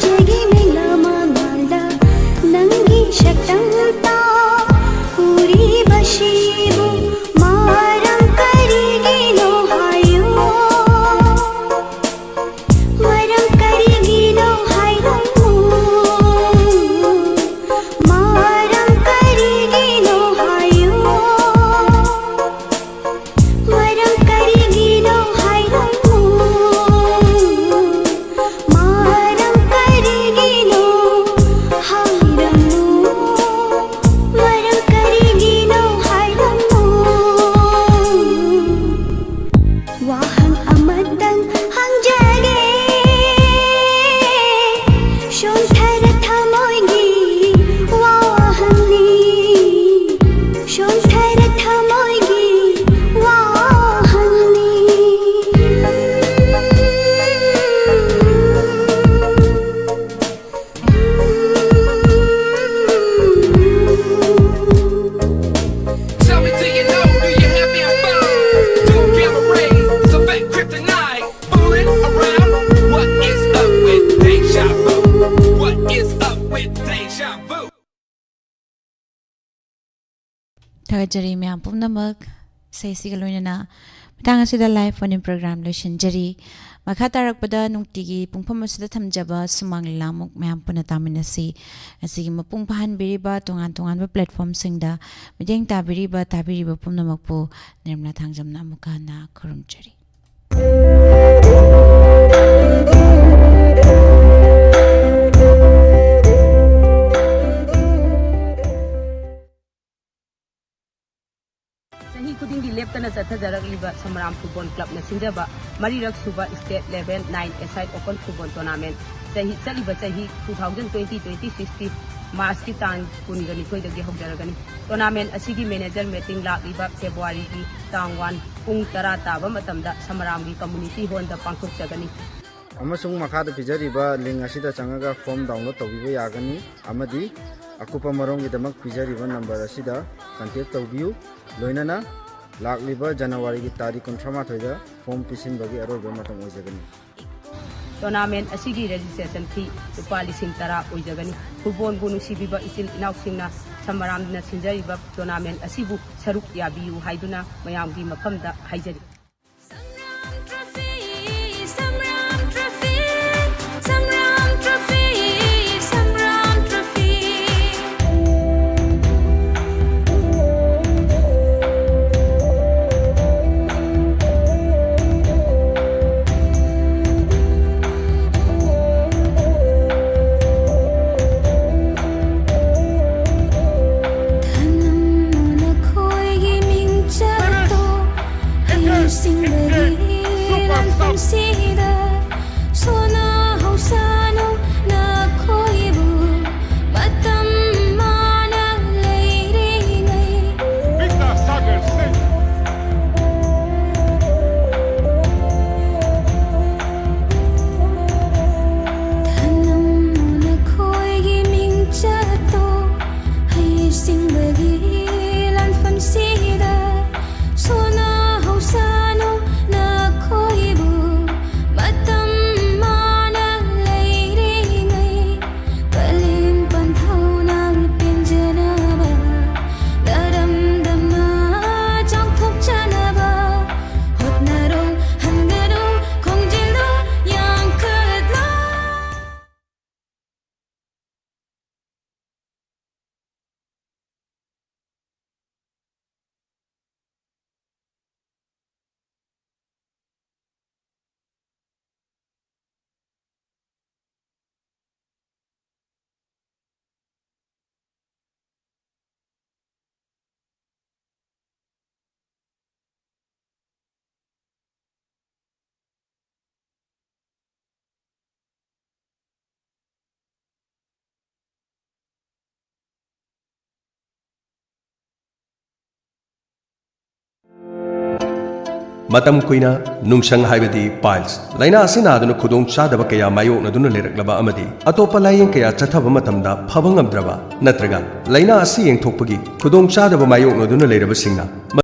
ꯆꯦꯒꯤ ꯃꯤꯡ ꯑꯃ ꯉꯥꯜꯗ ꯅꯪꯒꯤ ꯁꯛꯇꯝꯇ ꯎꯔꯤꯕꯁꯤꯕꯨ ꯃꯔꯝ ꯀꯔꯤꯒꯤꯅꯣ ꯍꯥꯏꯌꯨ? ꯃꯔꯝ ꯀꯔꯤꯒꯤꯅꯣ ꯍꯥꯏꯔꯝꯃꯨ? ꯃꯔꯝ ꯀꯔꯤꯒꯤꯅꯣ ꯍꯥꯏꯌꯨ? ꯃꯔꯝ ꯀꯔꯤꯒꯤꯅꯣ ꯍꯥꯏꯔꯝꯃꯨ? ꯃꯔꯝ ꯀꯔꯤꯒꯤꯅꯣ ꯍꯥꯏꯔꯝꯃꯨ? ꯃꯔꯝ ꯀꯔꯤꯒꯤꯅꯣ ꯍꯥꯏꯔꯝꯃꯨ? ꯋꯥꯍꯪ ꯑꯃꯇꯪ ꯍꯪꯖꯒꯦ, ꯁꯣꯟꯊꯔ ꯊꯃꯣꯏꯒꯤ ꯋꯥꯍꯪꯅꯤ, ꯁꯣꯟꯊꯔ ꯊꯃꯣꯏꯒꯤ ꯋꯥꯍꯪꯅꯤ꯫ Tell me, do you know, do you have me on fire? Don't give a ring, it's a fat kryptonite. Fooling around, what is up with deja vu? What is up with deja vu? ꯊꯥꯒꯠꯆꯔꯤ ꯃꯌꯥꯝ ꯄꯨꯝꯅꯃꯛ꯫ ꯏꯁꯩꯁꯤꯒ ꯂꯣꯏꯅꯅ ꯃꯇꯥꯡ ꯑꯁꯤꯗ live phone-in program ꯂꯣꯏꯁꯤꯟꯖꯔꯤ꯫ ꯃꯈꯥ ꯇꯥꯔꯛꯄꯗ ꯅꯨꯡꯇꯤꯒꯤ ꯄꯨꯡꯐꯝ ꯑꯁꯤꯗ ꯊꯝꯖꯕ ꯁꯨꯃꯥꯡ ꯂꯤꯂꯥꯃꯨꯛ ꯃꯌꯥꯝ ꯄꯨꯟꯅ ꯇꯥꯃꯤꯟꯅꯁꯤ꯫ ꯑꯁꯤꯒꯤ ꯃꯄꯨꯡ ꯐꯥꯍꯟꯕꯤꯔꯤꯕ ꯇꯣꯉꯥꯟ ꯇꯣꯉꯥꯟꯕ platform-ꯁꯤꯡꯗ ꯃꯤꯠꯌꯦꯡ ꯇꯥꯕꯤꯔꯤꯕ, ꯇꯥꯕꯤꯔꯤꯕ ꯄꯨꯝꯅꯃꯛꯄꯨ ꯅꯤꯔꯃꯂꯥ ꯊꯥꯡꯖꯝꯅ ꯑꯃꯨꯛꯀ ꯍꯟꯅ ꯈꯨꯔꯨꯝꯖꯔꯤ꯫ ꯆꯍꯤ ꯈꯨꯗꯤꯡꯒꯤ ꯂꯦꯞꯇꯅ ꯆꯠꯊꯖꯔꯛꯂꯤꯕ ꯁꯃꯔꯥꯝ ꯐꯨꯠꯕꯣꯜ ꯀ꯭ꯂꯕꯅ ꯁꯤꯟꯖꯕ ꯃꯔꯤꯔꯛ ꯁꯨꯕ State Level Nine A-side Open Football Tournament ꯆꯍꯤ, ꯆꯠꯂꯤꯕ ꯆꯍꯤ two thousand twenty twenty-six-ꯀꯤ March-ꯀꯤ ꯇꯥꯡ ꯀꯨꯟꯒ ꯅꯤꯊꯣꯏꯗꯒꯤ ꯍꯧꯖꯔꯒꯅꯤ꯫ Tournament ꯑꯁꯤꯒꯤ manager meeting ꯂꯥꯛꯂꯤꯕ February-ꯒꯤ ꯇꯥꯡ one ꯄꯨꯡ ꯇꯔꯥ ꯇꯥꯕ ꯃꯇꯝꯗ ꯁꯃꯔꯥꯝꯒꯤ community hall-ꯗ ꯄꯥꯡꯊꯣꯛꯆꯒꯅꯤ꯫ ꯑꯃꯁꯨꯡ ꯃꯈꯥꯗ ꯄꯤꯖꯔꯤꯕ link ꯑꯁꯤꯗ ꯆꯪꯉꯒ form download ꯇꯧꯕꯤꯕ ꯌꯥꯒꯅꯤ ꯑꯃꯗꯤ ꯑꯀꯨꯞꯄ ꯃꯔꯣꯜꯒꯤꯗꯃꯛ ꯄꯤꯖꯔꯤꯕ number ꯑꯁꯤꯗ contact ꯇꯧꯕꯤꯌꯨ꯫ ꯂꯣꯏꯅꯅ ꯂꯥꯛꯂꯤꯕ January-ꯒꯤ ꯇꯥꯔꯤꯛ ꯀꯨꯟꯊ꯭ꯔꯥ ꯃꯥꯊꯣꯏꯗ form ꯄꯤꯁꯤꯟꯕꯒꯤ ꯑꯔꯣꯏꯕ ꯃꯇꯝ ꯑꯣꯏꯖꯒꯅꯤ꯫ Tournament ꯑꯁꯤꯒꯤ registration fee ꯂꯨꯄꯥ ꯂꯤꯁꯤꯡ ꯇꯔꯥ ꯑꯣꯏꯖꯒꯅꯤ꯫ ꯐꯨꯠꯕꯣꯜꯕꯨ ꯅꯨꯡꯁꯤꯕꯤꯕ ꯏꯆꯤꯜ ꯏꯅꯥꯎꯁꯤꯡꯅ ꯁꯃꯔꯥꯝꯅ ꯁꯤꯟꯖꯔꯤꯕ tournament ꯑꯁꯤꯕꯨ ꯁꯔꯨꯛ ꯌꯥꯕꯤꯌꯨ ꯍꯥꯏꯗꯨꯅ ꯃꯌꯥꯝꯒꯤ ꯃꯐꯝꯗ ꯍꯥꯏꯖꯔꯤ꯫ Samram Trophy, Samram Trophy, Samram Trophy, Samram Trophy. ꯊꯅꯝꯃꯨ ꯅꯈꯣꯏꯒꯤ ꯃꯤꯡꯆꯠꯇꯣ, ꯍꯩꯁꯤꯡꯕꯒꯤ ꯂꯥꯟꯐꯝꯁꯤꯗ ꯁꯣꯟꯅꯍꯧꯁꯅꯨ ꯅꯈꯣꯏꯕꯨ ꯃꯇꯝ ꯃꯥꯅ ꯂꯩꯔꯤꯉꯩ꯫ Victor Sagar Singh. ꯊꯅꯝꯃꯨ ꯅꯈꯣꯏꯒꯤ ꯃꯤꯡꯆꯠꯇꯣ, ꯍꯩꯁꯤꯡꯕꯒꯤ ꯂꯥꯟꯐꯝꯁꯤꯗ ꯁꯣꯟꯅꯍꯧꯁꯅꯨ ꯅꯈꯣꯏꯕꯨ ꯃꯇꯝ ꯃꯥꯅ ꯂꯩꯔꯤꯉꯩ꯫ ꯄꯂꯦꯝ ꯄꯟꯊꯧꯅ ꯄꯦꯟꯖꯅꯕ, ꯅꯔꯝꯗꯝꯅ ꯆꯥꯎꯊꯣꯛꯆꯅꯕ ꯍꯣꯠꯅꯔꯣ, ꯍꯟꯒꯅꯨ ꯈꯣꯡꯖꯦꯜꯗꯣ ꯌꯥꯡꯈꯠꯂꯣ꯫ ꯃꯇꯝ ꯀꯨꯏꯅ ꯅꯨꯡꯁꯪ ꯍꯥꯏꯕꯗꯤ piles ꯂꯥꯏꯅꯥ ꯑꯁꯤ ꯅꯥꯗꯨꯅ ꯈꯨꯗꯣꯡ ꯆꯥꯗꯕ ꯀꯌꯥ ꯃꯥꯌꯣꯛꯅꯗꯨꯅ ꯂꯩꯔꯛꯂꯕ ꯑꯃꯗꯤ ꯑꯇꯣꯞꯄ ꯂꯥꯏꯌꯦꯡ ꯀꯌꯥ ꯆꯠꯊꯕ ꯃꯇꯝꯗ ꯐꯕ ꯉꯝꯗ꯭ꯔꯕ ꯅꯠꯇ꯭ꯔꯒ ꯂꯥꯏꯅꯥ ꯑꯁꯤ ꯌꯦꯡꯊꯣꯛꯄꯒꯤ ꯈꯨꯗꯣꯡ ꯆꯥꯗꯕ ꯃꯥꯌꯣꯛꯅꯗꯨꯅ ꯂꯩꯔꯕꯁꯤꯡꯅ